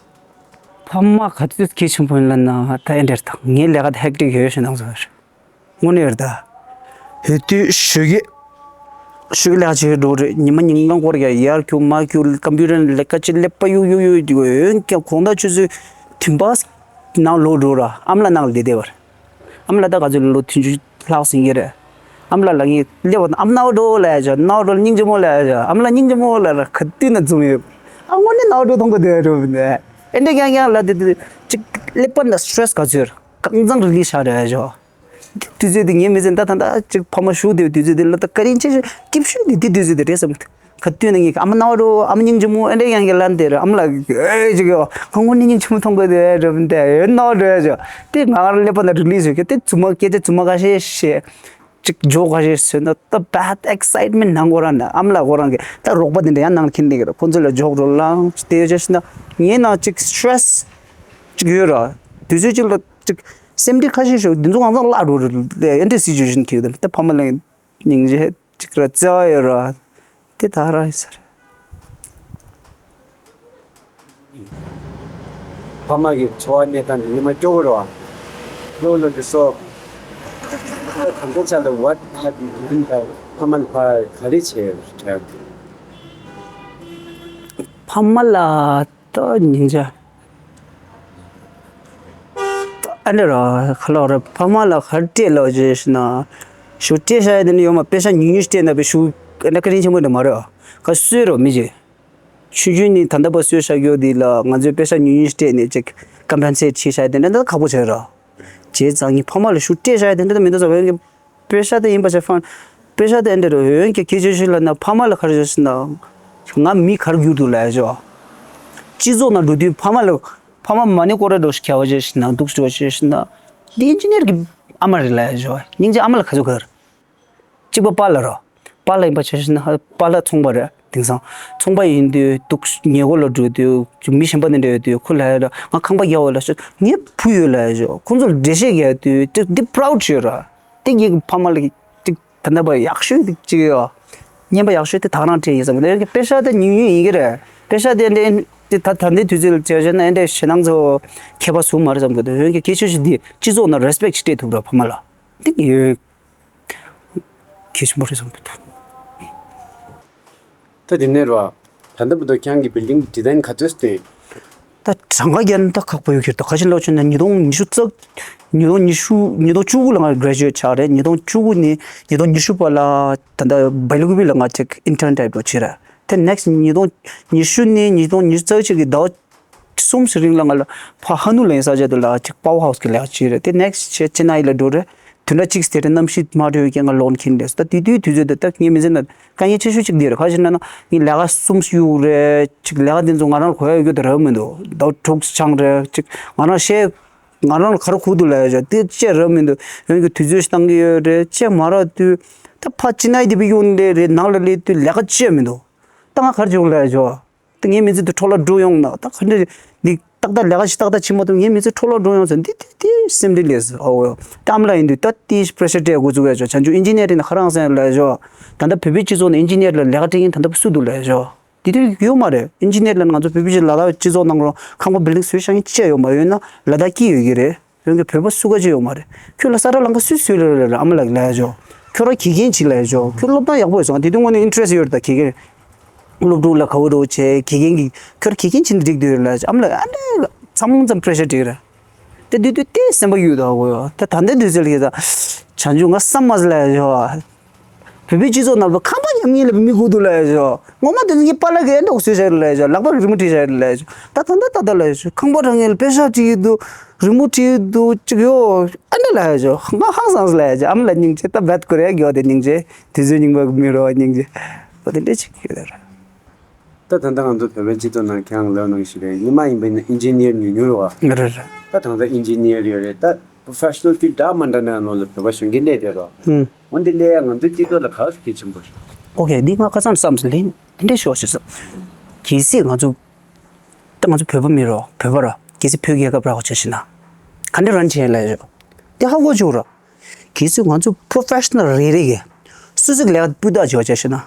ཕ་མ་ག་དུས་གལ་ཆེན་པོ་ཡིན་ལ་ན་ད་ཨེ་འདྲེར་དང་ངའི་ལས་ཀ་ད་ཧེག་ཊིག་ཡོད་ཞུ་ནང་ཟེར། དངོས་གནས་རེད་ད། ཧེ་དུས་ཞོགས་ཀས། ཞོགས་ཀས་ལས་ཀ་བྱེད་འགྲོ་རེད་ཉི་མ་ཉིན་གང་སྐོར་ཡ་ཡར་ཁྱུག་མར་ཁྱུག་ཀམ་པུ་ཊར་ལས་ཀ་བྱེད་ཀླད་པ་གཡུག་གཡུག་གཡུག་འདུག་འོན་ཀྱང་དགོང་དག་ཆུ་ཚོད་བདུན་པ་ནང་ལོག་འགྲོ་ར་ཨ་མ་ལགས་ནང་ལ་བསྡད་བསྡད་པ་རེད། ཨ་མ་ལགས་ད་ག་ཚོད་ལོ་བདུན་ཅུ་ལྷག་ཟིན་གྱི་རེད། ཨ་མ་ལགས་ལ་ངས་སླེབས་པ་དང་ཨ་མ་རྣ་བ་འགྲོ་ལབ་ཡ་ཅོ་རྣ་བ་འགྲོ་སྙིང་རྗེ་མོ་ལབ་ཡ་ཅོ་ཨ་མ་ལགས་སྙིང་རྗེ་མོ་ལབ་ལ་ག་དུས་ན་འཛོམས་ཡོད། ཨ་དངོས་གནས་རྣ་བ་འགྲོ་མཐོང་གི་འདུག་ཡ་རོ་ནས་ཨེ་འདྲ་ཀྱང་ཀྱང་ལ་དེ་དེ་ཅིག་ཀླད་པ་ན་སི་ཊྲེ་སི་ག་ཚོད་རེད་གང་ཚང་རི་ལི་ཤ་རེད་ཡ་ཅོ། དུས་ཚོད་དེ་ངའི་མི་ཚེ་ད་ད་ད་ཅིག་ཕ་མ་བཞུགས་བསྡད་དུས་ཚོད་དེ་ལ་ད་བཀའ་དྲིན་ཆེ་ཤོས་སྐྱིད་ཤོས་དེ་དེ་དུས་ཚོད་དེ་རེད་བསམ་གི་འདུག་ཁ་བཏུད་ནས་ངས་ཨ་མ་རྣ་བ་འགྲོ། ཨ་མ་སྙིང་རྗེ་མོ། ཨེ་འདྲ་ཡང་གི་ལན་དེ་ར། ཨ་མ་ལགས་ཨེ་ཅིག་ཡོ། ཁོང་ཁོང་ནི་སྙིང་རྗེ་མོ་མཐོང་གི་དེ་ར་མི་དེ་ཨེ་རྣ་བ་འགྲོ་ཡ་ཅོ། དེ་ང་རང་ཀླད་པ་ན་རི་ལི་སི་ཡོད་གི། དེ་རྫུན་མ་སྐད་ཆ་རྫུན་མ་ཁ་ཤས་བཤད། ཅིག་ཇོག་ཁ་ཤས་བཟོས་ན་ད་bad excitement ནང་ཁོ་རང་ན་ཨ་མ་ལགས་ཁོ་རང་གི་ད་རོགས་པ་དེ་འདྲ་ཡང་ནང་ཁྱིམ་དེ་གི་ར། ཁོང་ཚོ་ལ་ཇོག་རོ་ལངས་དེ་ཡོད་ཅེ་ཤི་ན་ངའི་ནང་ཅིག་stress ཅིག་ཡོད་ར། དུས་ཚོད་ཅིག་ལ་ཅིག་སེམས་ཁྲལ་ཁ་ཤས་ཤོར། དེ་ཚོ་གང་ཚང་བརླག་འགྲོ་རེད། ཨེ་འདྲ་situation ཁེག་དེ་ད་ཕ་མ་ལ་སྙིང་རྗེ་ཅིག་ར་བརྩེ་བ་ཡོད་ར། དེ་ད་ར་ཡིན་ས་རེད། ཕ་མ་གི་འཚོ་བ་གནས་སྟངས་དེ་ཉི་མ་སྐྱོ་བོ་རེད་བ། ལོ་ལོ་འདི་སོགས། ད་གང་ལྟར་ཆ་ལ་what have you been ཕ་མ་ལ་ཕ་ག་རེ་བྱས་ཡོད་རེད། ཕ་མ་ལ་ད་སྙིང་རྗེ། ཨ་ནི་ར་ཁ་ལོ་ར་ཕ་མ་ལ་ག་རེ་སྤྲད་ལབ་ཅེ་ཤི་ན། ཤུ་སྤྲད་ཤ་ཡ་དེ་ནི་ཡོད་མ། པེ་ཤ་ཉུང་ཉུང་སྤྲད་ན་པེ་ཤུ་ཨ་ནི་བཀའ་དྲིན་ཆེན་པོ་འདྲ་མ་རེད། ག་སུས་རོ་མི་བྱེད། ཆུང་ཆུང་ནི་ད་ལྟ་བ་གསོས་བཞག་ཡོད་དེ་ལ་ང་ཚོས་པེ་ཤ་ཉུང་ཉུང་སྤྲད་ནས་ཅིག་compensate བྱེད་བཞག་དེ་འདྲ་ད་ཁག་པོ་བྱས་ར། བྱས་ཙང་ངས་ཕ་མ་ལ་ཤུ་སྤྲད་བཞག་དེ་འདྲ་ད་མི་འདུག་ཟེར་བ་ཡིན་གྱི། པེ་ཤ་དེ་ཡིན་པ་བྱས་ཕ་པེ་ཤ་དེ་འདྲ་ར་འོན་ཀྱང་ཁྱེད་ཆོས་ཤིག་ལ་ན་ཕ་མ་ལ་ག་རེ་བྱས་ཟེར་ན། ང་མི་ག་རེ་གྱུར་འདུག་ལབ་ཡ་ཅོ། སྤྱི་ཚོགས་ནང་འགྲོ་དུས་ཕ་མ་ལ་ཕ་མ་མ་ཎི་སྐོར་ར་འགྲོ་ཤི་ཁྱ་བ་བྱས་ཟེར་ན་འདུག་འགྲོ་བྱས་ཟེར་ན། འདི་ཨིན་ཇི་ནིར་གི་ཨ་མ་རེད་ལབ་ཡ་ཅོ། སྙིང་རྗེ་ཨ་མ་ལ་ག་ཚོད་ག་རེ། གཅིག་པ་པཱ་ལགས་རོ། པཱ་ལགས་ཡིན་པ་བྱས་ན་པཱ་ལགས་ཚོང་པ་རེད། དེང་སང་ཚོང་པ་ཡིན་དུས་འདུག་ཉེ་འཁོར་ལ་འགྲོ་དུས་མི་གཞན་པ་དེ་འདྲ་ཡོད་དུས་ཁོ་ལབ་ཡ་ར། ང་ཁང་པ་རྒྱག་འོས་ལ་ཤོག་ངའི་བུ་ཡོད་ལབ་ཡ་ཤོག་ཁོང་ཚོར་འགྲེལ་བཤད་རྒྱག་དུས་འདི་proud ཡོད་ར། དེ་ངའི་ཕ་མ་ལ་ཅིག་ད་ལྟ་བར་ཡག་ཤོས་དེ་ཅིག་ཡོད། རྔན་པ་ཡག་ཤོས་དེ་ད་རང་སྤྲད་ཡིན་བསམ་གི་འདུག་པེ་ཤ་དེ་ཉུང་ཉུང་ཡིན་གི་རེད། པེ་ཤ་དེ་འདྲ་དེ་ད་ད་ལྟའི་དུས་ཚོད་ལ་བྱས་བྱས་ན་ཨེ་འདྲ་ཞེ་སྣང་ཚོ་ཁྱད་པར་བཟོ་མ་རེད་བསམ་གི་འདུག་འོན་ཀྱང་སྐད་ཆ་ཞིག་འདི་སྤྱི་ཚོགས་ནང་respect ཞིག་སྤྲད་ཐུབ་ར་ཕ་མ་ལ། འདི་ཡོད། གལ་ཆེན་པོ་རེད་བསམ་གྱི་འདུག་ད་དེ་ནས་རོ། ད་ལྟ་བར་དུ་ཁྱེད་རང་གི་building design ག་ཚོད་བསྟན། ད་གྲངས་ཀ་རྒྱག་ན་ད་ཁག་པོ་ཡོད་ཀྱི་རེད། ད་ག་ཅི་ལབ་བྱས་ན་ཉིས་སྟོང་ཉི་ཤུ་རྩ། ཉིས་སྟོང་ཉི་ཤུ་ཉིས་སྟོང་བཅུ་དགུ་ལ་ང་graduate ཆགས་རེད། ཉིས་སྟོང་བཅུ་དགུ་ནས་ཉིས་སྟོང་ཉི་ཤུ་བར་ལ་ད་ལྟ་བེ་ལུ་ཀུ་པི་ལ་ང་ཅིག་intern type འགྲོ་བྱས་རེད། དེ་next ཉིས་སྟོང་ཉི་ཤུ་ནས་ཉིས་སྟོང་ཉི་ཤུ་རྩ་གཅིག་གི་ཟླ་བ་གསུམ་ཙམ་རིང་ལ་ང་ལ་ཕ་ཧ་ནུ་ལ་ཡིན་ས་ཆ་དུ་ལ་ཅིག་power house གི་ལས་ཀ་བྱས་རེད། དེ་next ཆེ་ཆེ་ན་ཡི་ལ་འགྲོ་རེད། དུས་འདྲ་གཅིག་དེ་རེད། གནམ་གཤིས་མ་འདྲ་བའི་རྐྱེན་ངང་ལོག་འཁྱེར་འདུག་ད་དེ་དུས་དུས་ཚོད་དུ་ད་ངས་མི་ཚེ་ན་དཀའ་ངལ་ཆེ་ཤོས་གཅིག་དེ་རེད། ག་ཅི་ན་ན་ངས་ལས་ཀ་གསུམ་གཡུག་རེད། ཅིག་ལས་ཀ་དེ་ཚོ་ང་རང་ལ་གོ་ཡ་ཡོད་རྒྱུ་དེ་རབ་མི་འདུག་ཟླ་བ་དྲུག་སྦྱངས་རེད། ཅིག་ང་རང་བཤད་ང་རང་ལ་ག་རེ་གོ་འདུག་ལབ་ཡ་ཅིག་དེ་བཅད་རབ་མི་འདུག་འོན་ཀྱང་དུས་ཚོད་ཞིག་བཏང་གི་ཡོད་རེད། བཅད་མ་རག་དུས་ད་ཕ་ཅི་ན་ཡི་དེ་བི་ཡོང་ལེ་རེད། ནང་ལ་སླེབས་དུས་ལས་ཀ་བཅད་མི་འདུག་ད་ང་ག་རེ་བྱེད་དགོས་ལབ་ཡ་ཅིག་ད་ངའི་མི་ཚེ་དེ་འཕྲོ་བརླག་འགྲོ་ཡོང་ན་ད་ག་འདྲ་འདི་ཏག་ཏག་ལས་ཀ་ཞིག་ཏག་ཏག་བྱེད་མ་ཐུབ། ངའི་མི་ཚེ་འཕྲོ་བརླག་འགྲོ་ཡོང་ཟེར་འདི་དེ་དེ་སེམས་འདི་ལས་ཟེར། ཨོ་ད་ཨ་མ་ལགས་ཡིན་དུས་ད་དེ་pressure སྤྲད་དགོས་ཚུགས་ཡ་ཅོ། བྱང་ཆུབ་ཨིན་ཇི་ནི་ཡར་ཡིན་ན་ཁ་རང་སེང་ལབ་ཡ་ཅོ། ད་ལྟ་བོད་པའི་སྤྱི་ཚོགས་ནང་ཨིན་ཇི་ནི་ཡར་ལ་ལས་ཀ་སྤྲད་མཁན་ད་ལྟ་སུ་འདུག་ལབ་ཡ་ཅོ། དེ་དུས་ཡོད་མ་རེད། ཨིན་ཇི་ནི་ཡར་ལ་ང་ཚོ་བོད་པའི་ལ་དྭགས་སྤྱི་ཚོགས་ནང་ལ་ཁང་པ་building བཟོས་བཞག་མཁན་ཅི་ཡོད་མ་རེད། ཡོད་ན་ལ་དྭགས་ཀྱི་ཡོད་ཀྱི་རེད། འོན་ཀྱང་བོད་པ་སུ་ག་ཅིག་ཡོད་མ་རེད། ཁྱོད་ལ་ས་ར་ལམ་ཁ་སུས་བཟོས་ལ་རེད་ཨ་མ་ལགས་ལབ་ཡ་ཅོ། ཁྱོད་རང་དགེ་རྒན་ཅིག་ལབ་ཡ་ཅོ། ཁྱོད་སློབ་སྟངས་ཡག་པོ་ཡོད་སོང་དེ་དུས་དངོས་གནས་interest ཡོད་རེད། ད་དགེ་རྒན་སློབ་ཕྲུག་ལ་ག་བོ་རོ་བྱས་དགེ་རྒན་གྱི་ཁྱོད་རང་དགེ་རྒན་ཅིག་འགྲིག་འདུག་ལབ་ཡ་ཅོ། ཨ་མ་ལགས་ཨ་འདྲ་ཚང་ཙམ་pressure སྤྲད་རེད། དེ་དུས་དུས་དེ་སེམས་པ་གཡུག་ད་གོ་ཡོ། ད་ད་ལྟའི་དུས་ཚོད་ལ་ད་བྱང་ཆུབ་ང་བསམ་མ་ཟ་ལབ་ཡ་ཅོ། བོད་པའི་སྤྱི་ཚོགས་ནང་ལ་ཁང་པ་ཉམས་ཉེས་ལ་མི་དགོས་འདུག་ལབ་ཡ་ཅོ། ངོ་མ་དེ་ཚོ་ངའི་པཱ་ལགས་ཀྱིས་ཨེ་འདྲ་བཟོས་བཞག་རེད་ལབ་ཡ་ཅོ། ལག་པ་རི་མོ་བྲིས་བཞག་རེད་ལབ་ཡ་ཅོ། ད་ད་ལྟ་ད་ལྟ་ལབ་ཡ་ཅོ། ཁང་པ་རང་ངེས་ལ་པེ་ཤག་བྲིས་ཡོད་འདུག་རི་མོ་བྲིས་ཡོད་འདུག་ཅིག་ཡོ། ཨེ་འདྲ་ལབ་ཡ་ཅོ། ང་ཧང་སངས་ལབ་ཡ་ཅོ། ཨ་མ་ལགས་སྙིང་རྗེ། ད་བད་ཀོ་རེ་གི་ཡོ་དེ་སྙིང་རྗེ། དུས་ཚོད་རྙིང་པ་གི་མི་རོ་སྙིང་རྗེ། འོ་དེ་འདྲ་ཅིག་ཡོད་ར། ད་ད་ལྟ་ང་ཚོ་བོད་པའི་སྤྱི་ཚོགས་ནང་ཁྱེད་རང་ལབ་ནང་བཞིན་རེད། སྔོན་མ་ཡིན་པ་ཡིན་ན་ཨིན་ཇི་ནི་ཡར་ཉུང་ཉུང་རེད་བ། རེད་རེད། ད་ད་ལྟ་ཨིན་ཇི་ནི་ཡར་ཡོད་རེད། ད་professional field འདྲ་མ་འདྲ་ནང་ལོགས་ལ་བོད་པ་གཞོན་སྐྱེས་སླེབས་བསྡད་རོགས། ཧུམ། འོན་ཏེ་སླེབས་ཡ་ང་ཚོའི་སྤྱི་ཚོགས་ལ་ག་ཚོད་གལ་ཆེན་པོ་རེད། ཨོ་ཁེ། འདི་ང་ཁ་སང་བསམ་སོང་ལན་དེ་འདྲ་ཤོག་ཞེས་སོ། གལ་སྲིད་ང་ཚོ་ད་ང་ཚོ་བོད་པ་མིན་རོགས། བོད་པ་ར། གལ་སྲིད་བོད་རྒྱལ་ཁབ་རག་པ་བྱས་ཤེ་ན་ག་འདྲ་run བྱས་ལབ་ཡ་ཅོ། དེ་ཧ་གོ་ཆོག་ར། གལ་སྲིད་ང་ཚོ་professional རེ་རེ་གིས་སོ་སོ་གི་ལས་ཀ་སྤུས་དག་བྱས་བྱས་ཤེ་ན།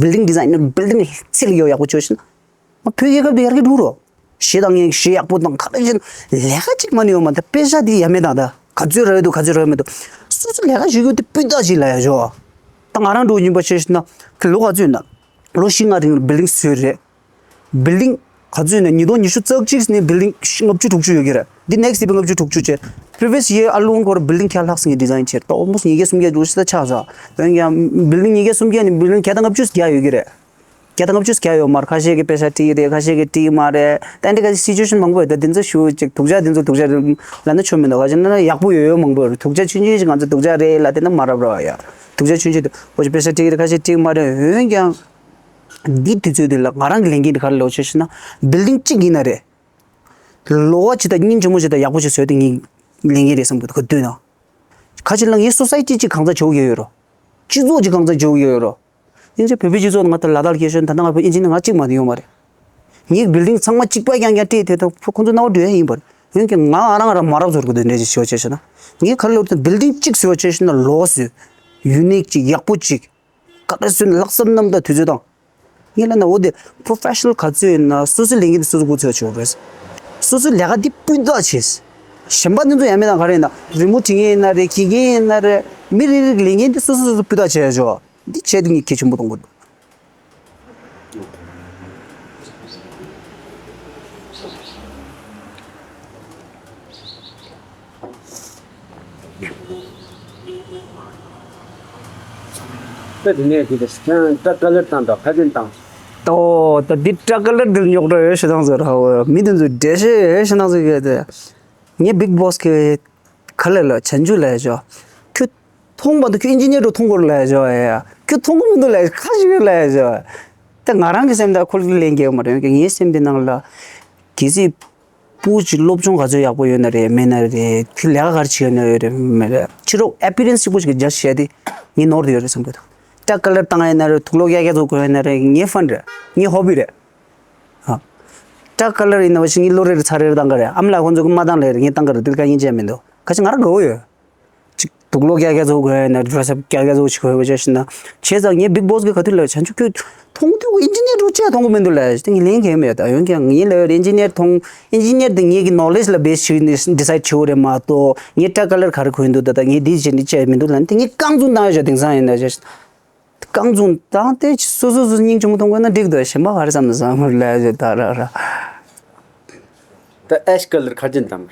building designer building ཚད་ལ་ཡོད་ཡག་པོ་བྱོས་ཤིག་ན། ང་བོད་རྒྱལ་ཁབ་དེ་ཡར་རྒྱས་འགྲོ་རོགས། གཞས་བཏང་མཁན་གཞས་ཡག་པོ་དང་ག་རེ་བྱས་ན་ལས་ཀ་གཅིག་མ་ནི་ཡོད་མ་རེད། ད་པེ་ཤག་དེ་ཡ་མེད་དང་ད་ག་ཚོད་རག་ཡོད་འདུག་ག་ཚོད་རག་ཡོད་མི་འདུག་སོ་སོ་ལས་ཀ་བྱེད་རྒྱུ་དེ་སྤུས་དག་ཅིག་ལབ་ཡ་ཞོ། ད་ང་རང་འགྲོ་བཞིན་པ་བྱས་ཤིག་ན་ལོ་ག་ཚོད་ཡིན་ན། ལོ་བཞི་ལྔ་རིང་building བཟོས་རེད། building ག་ཚོད་ཡིན་ན་ཉིས་སྟོང་ཉི་ཤུ་རྩ་གཅིག་ནས་building ལྔ་བཅུ་དྲུག་ཅུ་ཡོད་ཀྱི་རེད། འདི་next year ལྔ་བཅུ་དྲུག་ཅུ་བྱས། previous year alone ཁོ་ར་building བརྒྱ་ལྷག་ཙམ་གྱི་design བྱས་རེད། ད་almost ཉིས་བརྒྱ་སུམ་བརྒྱ་འདུག་ཤི་ད་ཆགས་ཚར། འོན་ཀྱང་building ཉིས་བརྒྱ་སུམ་བརྒྱ་ནས་building བརྒྱ་དང་ལྔ་བཅུ་བརྒྱ་ཡོད་ཀྱི་རེད། བརྒྱ་དང་ལྔ་བཅུ་བརྒྱ་ཡོད་མ་རེད། ཁ་ཤས་ཀྱིས་པེ་ཤ་སྤྲད་ཀྱི་རེད། ཁ་ཤས་ཀྱིས་སྤྲད་ཀྱི་མ་རེད། ད་འདི་ག་situation མང་པོ་ཡོད། ད་འདི་ཚོ་ཞུ་ཅིག་སྡུག་ཅག་འདི་ཚོ་སྡུག་ཅག་རེད་ལབ་ན་ཆོ་མི་འདུག་ག་ཅི་ན་ཡག་པོ་ཡོད་ཡོད་མང་པོ་ཡོད་རེད། སྡུག་ཅག་ཆུང་ཆུང་ཞིག་ང་ཚོ་སྡུག་ཅག་རེད་ལབ་དེ་ན་མ་རབས་ར་ཡ། སྡུག་ཅག་ཆུང་ཆུང་དེ་ཁོ་ཅིག་པེ་ཤ་སྤྲད་ཀྱི་རེད། ཁ་ཤས་སྤྲད་ཀྱི་མ་རེད། འོན་ཀྱང་ འདི་དུས་ཚོད་འདི་ལ་ང་རང་གི་ལས་འགན་དེ་ག་རེ་ལབ་ཆོག་ཟེར་ན། བིལ་ཌིང་གཅིག་ཡིན་ན་རེད། ལོགས་ཀ་ཅིག་དང་སྙིང་རྗེ་མོ་ཅིག་དང་ཡག་པོ་ཅིག་བཟོས་ཏེ་ངའི་ལས་འགན་རེད་བསམ་གི་འདུག་ག་དུས་ན། ཁ་ཅིག་ལ་ངའི་སོ་སའི་ཊི་ཅིག་གང་ཚ་བྱེད་དགོས་ཡོད་རོ། སྤྱི་ཚོགས་ཅིག་གང་ཚ་བྱེད་དགོས་ཡོད་རོ། སྙིང་རྗེ་བོད་པའི་སྤྱི་ཚོགས་ནང་ང་ད་ལ་དྭགས་སྐྱེས་ཤོར་ད་ལྟ་ང་བོད་ཨིན་ཇི་ནི་ང་གཅིག་མ་གཏོགས་ཡོད་མ་རེད། ངའི་བིལ་ཌིང་ཚང་མ་གཅིག་པ་རྐྱང་རྐྱང་སྤྲད་དེ་ད་ཁོ་ཚོ་སྣང་བ་འགྲོ་ཡ་ཡིན་པར། འོན་ཀྱང་ང་ཨ་རང་ཨ་རང་མ་རབས་བཟོ་དགོས་དོན་འདྲ་ཅིག་ཞོ་བྱས་ཤེ་ན། ངས་ག་ལེར་དུ་བིལ་ཌིང་གཅིག་བཟོ་བྱས་ཤེ་ན་ལོགས་སུ་ཡུ་ནིག་ཅིག་ཡག་པོ་ཅིག་ག་རེ་བཟོས་ན་ལྷག་བསམ་རྣམ་དག་དུས་ཚོད་དང་། ངས་ལབ་ན་འོ་དེ་པོ་རོ་ཕེ་ཤ་ནལ་ག་ཚོད་ཡིན་ན་སོ་སོའི་ལས་འགན་དེ་སོ་སོ་འགོ་ཚུགས་ཆོག་རེད། སོ་སོའི་ལས་ཀ་འདི་སྤུས་དག་བྱས། གཞན་པ་འདི་ཚོ་ཡང་མེད་ན་ག་རེ་ཡིན་ན་རི་མོ་བྲིས་མཁན་ཡིན་ན་རེད། གྱེར་མཁན་ཡིན་ན་རེད། མི་རེ་རེ་གི་ལས་འགན་དེ་སོ་སོ་སོ་སོ་སྤུས་དག་བྱས་ཆོག་འདི་བྱས་ཏེ་ངས་གལ་ཆེན་པོ་མཐོང་གི་འདུག་ད་དེ་ནས་དེ་དེ་སི་ཁན་ད་ཀ་ལར་བཏང་དང་ཕ་ཏན་བཏང་། ཏོ་ད་འདི་ཀྲ་ཀ་ལར་འདིར་རྙོག་དྲ་ཡོད་ཤེས་དང་ཟེར་ཧ་འོ་མི་དེ་ཚོ་འགྲེལ་བཤད་ཡོད་ཤེས་དང་ཟེར་གི་དེ། ངའི་བིག་བོ་སི་གི་ག་ལེ་ལ་བྱང་ཆུབ་ལ་ཡ་ཞོ། ཁྱོད་མཐོང་བ་དུ་ཁྱོད་ཨིན་ཇི་ནིར་རུ་མཐོང་དགོས་ལ་ཡ་ཞོ་ཡ། ཁྱོད་མཐོང་གི་མི་འདུག་ལ་ཡ་ཁ་ཞིག་ཡོད་ལ་ཡ་ཞོ། ད་ང་རང་གི་སེམས་ད་ཁོ་ལ་ལན་རྒྱག་མ་རེད་ངའི་སེམས་དེ་ནང་ལ། གལ་སྲིད། སྤུ་ཅིག་སློབ་སྦྱོང་ག་ཚོད་ཡག་པོ་ཡོད་ན་རེད་མེད་ན་རེད། ཁྱོད་ལས་ཀ་ག་རེ་བྱེད་ཡོད་ན་ཡོད་རེད་མེད་རེད། ཕྱི་རོགས་ཨེ་པི་རན་སི་གཅིག་པོ་ཞིག་གི་རྒྱ་བཤད་དེ་ངས་ནོར་དུ་ཡོད་རེད་བསམ་གི་འདུག་ཀྲ་ཀ་ལར་བཏང་ཡོད་ན་རེད། དུག་ལོག་ཡག་ཡག་ཚོ་གོན་ཡོད་ན་རེད། ངའི་ཕན་རེད། ངའི་ཧོ་བི་རེད། ཨ། ཀྲ་ཀ་ལར་ཡིན་ན་བ་ཞིག་ངའི་ལོ་རེ་རེ་ཚར་རེ་རེ་བཏང་གི་རེད། ཨ་མ་ལགས་ཁོང་ཚོ་གི་མ་བཏང་ལེ་རེད། ངས་བཏང་གི་རེད། དེ་ག་ཡིན་ཅེས་མི་འདུག་ག་ཅི་ང་རང་དགའ་བོ་ཡོད། ཅིག་དུག་ལོག་རྒྱག་རྒྱག་ཚོ་དགོས་ན་ཌི་རེ་སི་ཨབ་རྒྱག་རྒྱག་ཚོ་ཞིག་དགོས་པ་བྱས་ཤིག་ན། བྱས་ཙང་ངས་བིག་བོ་སི་གི་ག་དུས་ལ་བྱང་ཆུབ་ཁྱོད་མཐོང་དུས་ཨིན་ཇི་ནིར་འགྲོ་ཆེ་མཐོང་གི་མི་འདུག་ལ་ཡ་དེ་ངས་ལན་གལ་མེད་ད། འོན་ཀྱང་ངས་ལ་ཡོད་ཨིན་ཇི་ནིར་མཐོང་ཨིན་ཇི་ནིར་དེ་ངས་ཀྱི་ནོ་ལེཇ་ལ་བེ་སི་བྱས་ནས་ཌི་སའིཌ་བྱེད་འོ་རེད་མ་གཏོགས་ངས་ཀྲ་ཀ་ལར་ག་རེ་གོན་འདུག་ད་ད་ངས་འདི་བྱས་འདི་བྱས་མི་འདུག་ལ་དེ་ངས་རྐང་བཙུགས་བཏང་ཡོད་ཤག་དེང་སང་ཡིན་ན་བྱས་རྐང་བཙུགས་བཏང་དེ་སོ་སོ་སོ་སྙིང་རྗེ་མོ་མཐོང་དགོས་ན་འགྲིག་འདུག་གཞན་པ་ག་རེ་བསམ་ན་བསམ་ལ་ཡ་ད་ར་ར། ད་ཨེཤ་ཀ་ལར་ག་རེ་བྱས་བཏང་།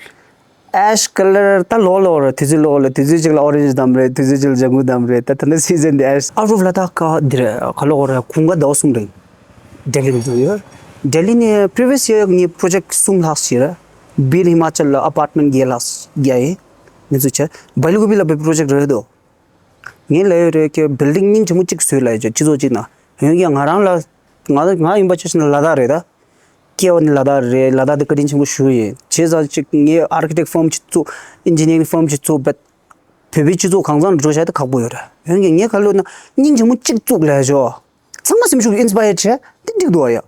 ཨེཤ་ཀ་ལར་ད་ལོག་ལོག་རེད། དུས་ཚོད་ལོག་ལ་དུས་ཚོད་གཅིག་ལ་ཨོ་རེན་ཇི་བདམས་རེད། དུས་ཚོད་གཅིག་ལ་ལྗང་གུ་བདམས་རེད། ད་ད་ནི་སི་ཛན་དེ་ཨེཤ་Out of Ladakh ག་འདི་རེད། ག་ལོག་རེད། གུང་ག་ཟླ་བ་གསུམ་རིང་ལྡི་ལི་རུ་འགྲོ་ཡོད། ལྡི་ལི་ནས་previous year ངའི་པོ་རོ་ཇེཀ་གསུམ་ལྷག་ཞིག་རེད། བིར་ཧི་མ་ཅལ་ལ་ཨ་པར་ཊི་མེན་ཊི་བརྒྱད་ལྷག་རྒྱག་ཡིན། ངས་ཚུལ་བྱས་བལ་ཀུ་པི་ལ་པོ་རོ་ཇེཀ་རེད་དོ། ངས་ལབ་ཡོད་རེད་ཀྱི་བིལ་ཌིང་སྙིང་རྗེ་མོ་གཅིག་བཟོས་ལབ་ཡོད་ཀྱི་སྤྱི་ཚོགས་གཅིག་ནང་། འོན་ཀྱང་ང་རང་ལ་ང་ང་ཡིན་པ་ཆ་བཞག་ན་ལ་དྭགས་རེད་ད། སྐྱེ་བ་ནི་ལ་དྭགས་རེད། ལ་དྭགས་དེ་བཀའ་དྲིན་ཆེན་པོ་ཞུ་ཡིན། བྱས་ཙང་གཅིག་ངས་ཨར་ཁི་ཊེག་ཕརམ་གཅིག་བཙུགས། ཨིན་ཇི་ནི་ཡ་རིང་ཕརམ་གཅིག་བཙུགས་བེད། བོད་པའི་སྤྱི་ཚོགས་གང་ཚང་འགྲོ་བྱ་དེ་ཁག་པོ་ཡོད་རེད། འོན་ཀྱང་ངས་ག་ལབ་ན་སྙིང་རྗེ་མོ་གཅིག་བཙུགས་ལབ་ཡོད། ཚང་མ་སེམས་ཤུགས་ཨིན་སི་པ་ཡར་བྱས་དེ་འགྲིག་འདུག་ཨ་ཡ།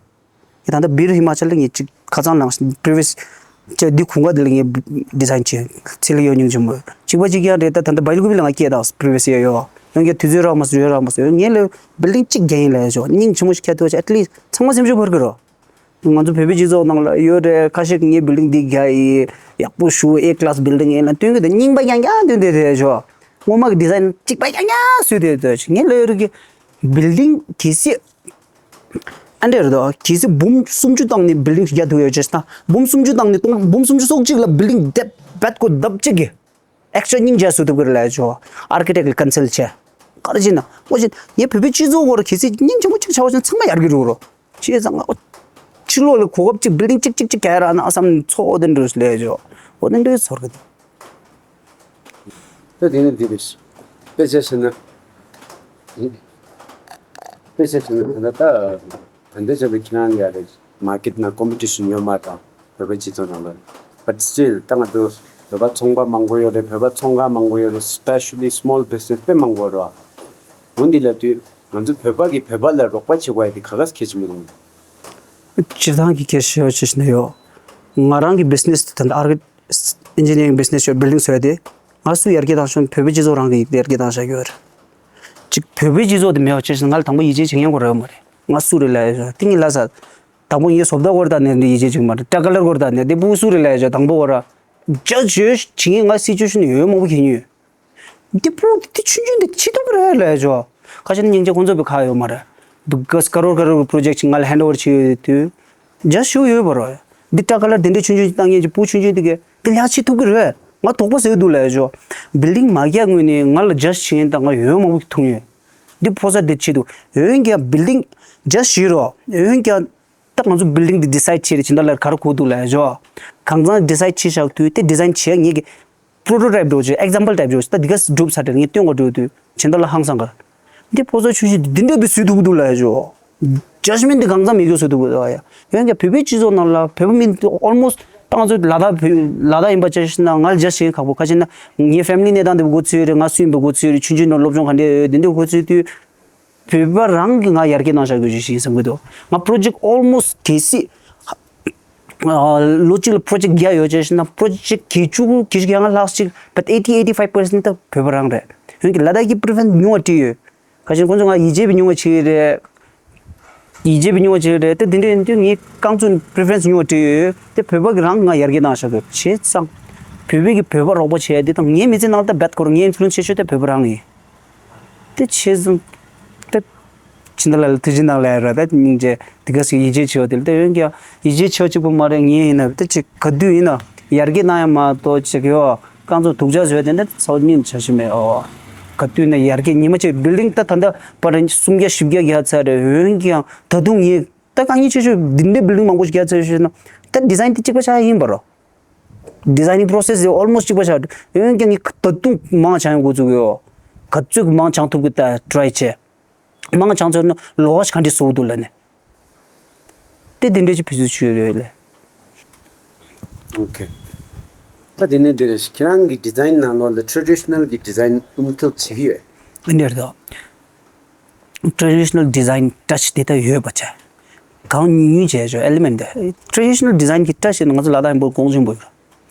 ངས་ད་ལྟ་བིར་ཧི་མ་ཅལ་ལ་ངས་གཅིག་ཁ་སང་ནང་previous ཅེ་འདི་གུང་ག་འདི་ལ་ངས་ཌི་ཛའིན་བྱས་ཚེ་ལ་ཡོད་སྙིང་རྗེ་མོ་གཅིག་པ་གཅིག་རྐྱང་རེད། ད་ད་ལྟ་བལ་ཀུ་པི་ལ་ང་སྐྱེས་དང་previous year ཡོད། འོན་ཀྱང་དུས་ཚོད་རག་མ་སོང་ཡོད་རག་མ་སོང་ངས་ལ་བིལ་ཌིང་གཅིག་རྒྱག་ཡིན་ལབ་ཡོད། སྙིང་རྗེ་མོ་ཞིག་ཁྱེར་ཐུབ་བྱས་at least ཚང་མ་སེམས་ཤུགས་འཕར་གི་རོ། ང་ཚོ་བོད་པའི་སྤྱི་ཚོགས་ནང་ལ་ཡོད་རེད། ཁ་ཤས་ཀྱིས་ངའི་བིལ་ཌིང་འདི་རྒྱག་ཡི་ཡག་པོ་ཞུ་A class building ཡིན་ལ་སྟོན་གི་འདུག་སྙིང་པ་རྐྱང་རྐྱང་སྟོན་བསྡད་རེད་ཞོ། སྔོན་མ་གི་ཌི་ཛའིན་གཅིག་པ་རྐྱང་རྐྱང་བཟོས་བསྡད་འདུག་ངས་ལབ་ཡོད་རེད་ཀྱི་བིལ་ཌིང་གལ་སྲིད་ཨ་འདྲ་རེད་དོ། གལ་སྲིད་འབུམ་སུམ་ཅུ་བཏང་ནས་བིལ་ཌིང་ཞིག་རྒྱག་ཐུབ་ཡོད་ཅེས་ན་འབུམ་སུམ་ཅུ་བཏང་ནས་སྟོང་འབུམ་སུམ་ཅུ་སོ་གཅིག་ལ་བིལ་ཌིང་ལྡེབ་བེད་ཀོ་ལྡབ་གཅིག་གི་ཨེག་སི་ཊ་ར་སྙིང་རྗེ་བཟོ་ཐུབ་ཀྱི་རེད་ལབ་ཡོད་ཅོ། ཨར་ཁི་ཊེག་ལ་ཀན་སལ་བྱས། ག་རེ་བྱས་ན་ཨོ་ཅེ་ངའི་བོད་པའི་སྤྱི་ཚོགས་སྐོར་གལ་སྲིད་སྙིང་རྗེ་མོ་གཅིག་བྱ་བ་ཅན་ཚང་མ་ཡར་གི་རུ་རོ། བྱས་ཙང་ཨོ། ཕྱི་ལོགས་ལ་གོ་སྐབས་གཅིག་བིལ་ཌིང་གཅིག་གཅིག་གཅིག་ག་ར་ན་བསམ་ཚོགས་འདི་འདྲ་ལས་ཅོ། ཨོ་འདི་འདྲ་ཚོར་གི་འདུག་ད་དེ་ནི་འདི་རེད། དཔེ་ཆ་བཞག་ན། དཔེ་ཆ་བཞག་ན་ད་ལྟ་ད་འདི་བྱས་པའི་ཁྱེད་རང་ཡ་རེད། མར་ཀེཊ་ནང་ཀོམ་པི་ཊི་ཤན་ཡོད་མ་རེད། བོད་པའི་སྤྱི་ཚོགས་ནང་ལ། But still ད་ང་ཚོ་བོད་པ་ཚོང་པ་མང་པོ་ཡོད་རེད། བོད་པ་ཚོང་ཁང་མང་པོ་ཡོད་རེད། Especially small business དཔེ་མང་པོ་རེད། འོ་འདི་ལབ་དུས་ང་ཚོ་བོད་པ་གིས་བོད་པ་ལ་རོགས་པ་བྱེད་དགོས་ཡ་དེ་ག་ག་གལ་ཆེན་པོ་རེད། སྤྱིར་བཏང་གི་སྐད་ཆ་བཤད་ན་ཡོད། ང་རང་གི་བི་ཛི་ནེ་སི་དེ་ད་ལྟ་ཨར་ཨིན་ཇི་ནི་ཡ་རིང་བི་ཛི་ནེ་སི་ཡོད། བིལ་ཌིང་བཟོ་ཡ་དེ། ང་སུ་ཡར་རྒྱས་བཏང་ཤོག་བོད་པའི་སྤྱི་ཚོགས་རང་གིས་ཡར་རྒྱས་བཏང་བཞག་ཡོད་རེད། ཅིག་བོད་པའི་སྤྱི་ཚོགས་དེ་མེད་པ་བྱས་ཤིང་ང་ལ་དང་པོ་ཡིད་ཆེས་བྱེད་མཁན་ཁོ་རེད་མ་རེད། ང་སུ་རེད་ལབ་ཡ་ཡོད་དེ་ངས་ལབ་ས། དང་པོ་ངའི་བཟོ་ལྟ་སྐོར་དང་ནས་འདི་ཡིད་ཆེས་བྱེད་མ་རེད། ཀྲ་ཀ་ལར་སྐོར་དང་ནས་འདི་སྤུ་གུ་སུ་རེད་ལབ་ཡ་ཡོད། དང་པོ་ཁོ་ར། ཇ་ཇོས་བྱེད་མཁན་ང་སྲིད་ཇུས་ཤིག་ནས་ཡོད་མང་པོ་གི་ཉོས། འདི་སྤུ་གུ་འདི་ཆུང་ཆུང་འདི་བྱེད་ཐུབ་ཀྱི་རེད་ལབ་ཡ་ཅོ། ཁ་ཤས་ནི་སྙིང་རྗེ་ཁོང་ཚོ་བའི་ཁ་ཡོད་མ་རེད། འདུག་ག་ཀ་རོར་ཀ་རོར་གྱི་པོ་རོ་ཇེཀ་ཅིག་ང་ལ་ཧེན་ཌི་ཨོ་ཝར་བྱེད་ཡོད་དུས། ཇ་ཞུ་ཡོད་པ་རོ། འདི་ཀྲ་ཀ་ལར་དེ་འདྲའི་ཆུང་ཆུང་ཅིག་བཏང་མཁན་གྱི་སྤུ་གུ་ཆུང་ཆུང་འདི་གས་འདི་ལས་བྱེད་ཐུབ་ཀྱི་རེད། ང་དོགས་པ་ཟེར་གྱི་འདུག་ལབ་ཡ་ཅོ། བིལ་ཌིང་མ་རྒྱག་སྔོན་ནས་ང་ལ་ཇ་བྱེད་མཁན་དང་ང་ཡོད་མང་པོ་ཐུག་ཡོད། འདི་ཕོ་ས་འདི་བྱེད་འདུག་འོན་ཀྱང་བིལ་ཌིང་ཇ་ཞུ་རོ། འོན་ཀྱང་། ད་ང་ཚོ་བིལ་ཌིང་འདི་ཌི་སའིཌ་བྱས་རེད། ཕྱི་ཟླ་ལ་ག་རེ་དགོས་འདུག་ལབ་ཡ་ཅོ། གང་ཚང་ཌི་སའིཌ་བྱས་བཞག་དུས་དེ་ཌི་ཛའིན་བྱས་ངེད་ཀྱི་པོ་རོ་ཊོ་ཊའིབ་འདྲ་བོ་ཅིག་ཨེག་ཛམ་པལ་ཊའིབ་འདྲ་བོ་ཅིག་ད་འདི་ག་གྲུབ་ཚར་དེར་ངས་སྟོན་དགོས་འདྲ་བོ་དུས་ཕྱི་ཟླ་ལ་ཧང་སང་གར། འདི་ཕོ་ས་ཆུང་ཆུང་འདི་འདྲ་འདི་བཟོས་ཐུབ་ཀྱི་འདུག་ལབ་ཡ་ཅོ། ཇཇ་མེན་ཊི་འདི་གང་འཚམ་མེད་རྒྱུ་བཟོ་འདུག་གོ་ཡ། འོན་ཀྱང་བོད་པའི་སྤྱི་ཚོགས་ནང་ལ་བོད་པ་མི་ཨོལ་མོ་སི་ཊི་རྐང་ཚོད་ལ་དྭགས་བོད་ལ་དྭགས་ཡིན་པ་བྱས་ན་ང་ཇཇ་བྱེད་ཁག་པོ། ཁ་ཅིག་ན་ངའི་ཕེ་མི་ལི་གནས་སྟངས་འདི་མགོ་ཚོས་རེད། ང་སུ་ཡིན་པ་མགོ་ཚོས་རེད། ཆུང་ཆུང་ནང་སློབ་སྦྱོང་ག་འདྲ་ཡོད་འདི་འདྲ་མགོ་ཚོས་དུས་བོད་པ་རང་གིས་ང་ཡར་རྒྱས་གནང་བཞག་དགོས་ཞེས་བསམ་གི་འདུག་ང་པོ་རོ་ཇེག་ཊི་ཨོལ་མོ་སི་ཊི་གལ་སྲིད་ཨ་ལོ་གཅིག་ལ་པོ་རོ་ཇེག་ཊི་བརྒྱ་ཡོད་བྱས་ན་པོ་རོ་ཇེག་ཊི་བརྒྱད་ཅུ་བརྒྱད་ཅུ་གྱ་ལྔ་ལྷག་ཅིག་བད་ཨེ་ཊི་ཨེ་ཊི་ཕའིབ་པར་སེན་ཊི་ད་བོད་པ་རང་རེད། འོན་ཀྱང་ལ་དྭགས་ཀྱི་པི་རི་ཕེ་རེན་སི་ཉུང་བ་བྲིས་ཡོད། ཁ་ཅིག་ཁོང་ཚོ་ང་ཡིད་ཆེས་པའི་ཉུང་བ་བྱེད་ཀྱི་རེད། ཡིད་ཆེས་པའི་ཉུང་བ་བྱེད་ཀྱི་རེད་དེ། དེ་འདྲ་ཡིན་དུས་ངའི་རྐང་ཚུགས་པི་རི་ཕེ་རེན་སི་ཉུང་བ་བྲིས་ཡོད་དེ། བོད་པ་གི་རང་ང་ཡར་རྒྱས་གནང་བཞག་གི་བྱས་ཙང་། བོད་པའི་གི་བོད་པ་རོགས་པ་བྱས་དེ་དང་ངའི་མི་ཚེ་ནང་ལ་ད་རྦད་ཁོ་རང་ངའི་ཨིན་ཕུ་ལུ་ཨེན་སི་ཆེ་ཤོས་དེ་བོད་པ་རང་ཡིན། དེ་བྱས་ཙང་། དེ། ཕྱི་ཟླ་ལ་ཐུགས་རྗེ་གནང་ལ་ཡ་ར་ད་སྙིང་རྗེ་དེ་ག་ཞིག་ཡིད་ཆེས་ཆེ་བ་དེ་ལ་ད་འོན་ཀྱང་ཡིད་ཆེས་ཆེ་བ་གཅིག་པུ་མ་རེད། ངས་ཡིན་ན་ད་ཅིག་ག་དུས་ཡིན་ན་ཡར་རྒྱས་གནང་ཡ་མ་གཏོགས་ཅིག་ཡོ། རྐང་ཚུགས་སྡུག་ཅག་བཟོས་དེ་འདྲ་ཚ་བོ་སྙིང་ཆ་ཞིག་མེད་ཨོ། ག་དུས་ན་ཡར་རྒྱས་ཉི་མ་གཅིག་བིལ་ཌིང་ད་ད་ལྟ་བར་སུམ་བརྒྱ་བཞི་བརྒྱ་རྒྱག་ཚར་རེད། འོན་ཀྱང་ད་དུང་ངས་ད་དཀའ་ངལ་ཆེ་ཤོས་འདི་འདྲའི་བིལ་ཌིང་མང་པོ་ཞིག་རྒྱག་ཚར་ཞེ་ན་ད་ཌི་ཛའིན་དེ་གཅིག་པ་ཆགས་ཡིན་པ་རོ། ཌི་ཛའིན་ནིང་པོ་རོ་སེ་སི་ཨོལ་མོ་སི་ཊི་གཅིག་པ་ཆགས་འོན་ཀྱང་ངས་ད་དུང་མང་བྱང་ཡོང་འགོ་བཙུགས་ཡོད། ག་ཚོད་མང་བྱང་ཐུབ་ཀྱི་ད་ཊི་རའི་བྱས། མང་བྱང་ཚར་ན་ལོགས་ཀ་ག་འདྲ་བཟོ་འདུག་ལབ་ནས། དེ་དེ་འདྲ་ཅིག་ཕུལ་ཚུལ་ཞུས་ཡོད་ལེ། ཨོ་ཁེ། ད་དེ་ནས་འདིར་ཁྱེད་རང་གི་ཌི་ཛའིན་ནང་ལོགས་ལ་ཊེ་རེ་ཌི་ཤི་ནལ་གྱི་ཌི་ཛའིན་ཨུམ་ཐུག་བྱེད་ཀྱི་ཡོད། འདིར་དུ་ཊེ་རེ་ཌི་ཤི་ནལ་ཌི་ཛའིན་ཊ་ཆི་དེ་ད་ཡོད་པ་བྱས། གང་ཉུང་ཉུང་བྱས་ཆོག་ཨེ་ལི་མེན་ཊི་དེ། ཊེ་རེ་ཌི་ཤི་ནལ་ཌི་ཛའིན་གྱི་ཊ་ཆི་ནི་ང་ཚོ་ལ་དྭགས་ཡིན་པོ་གོང་ཆེན་པོ་ཡོད།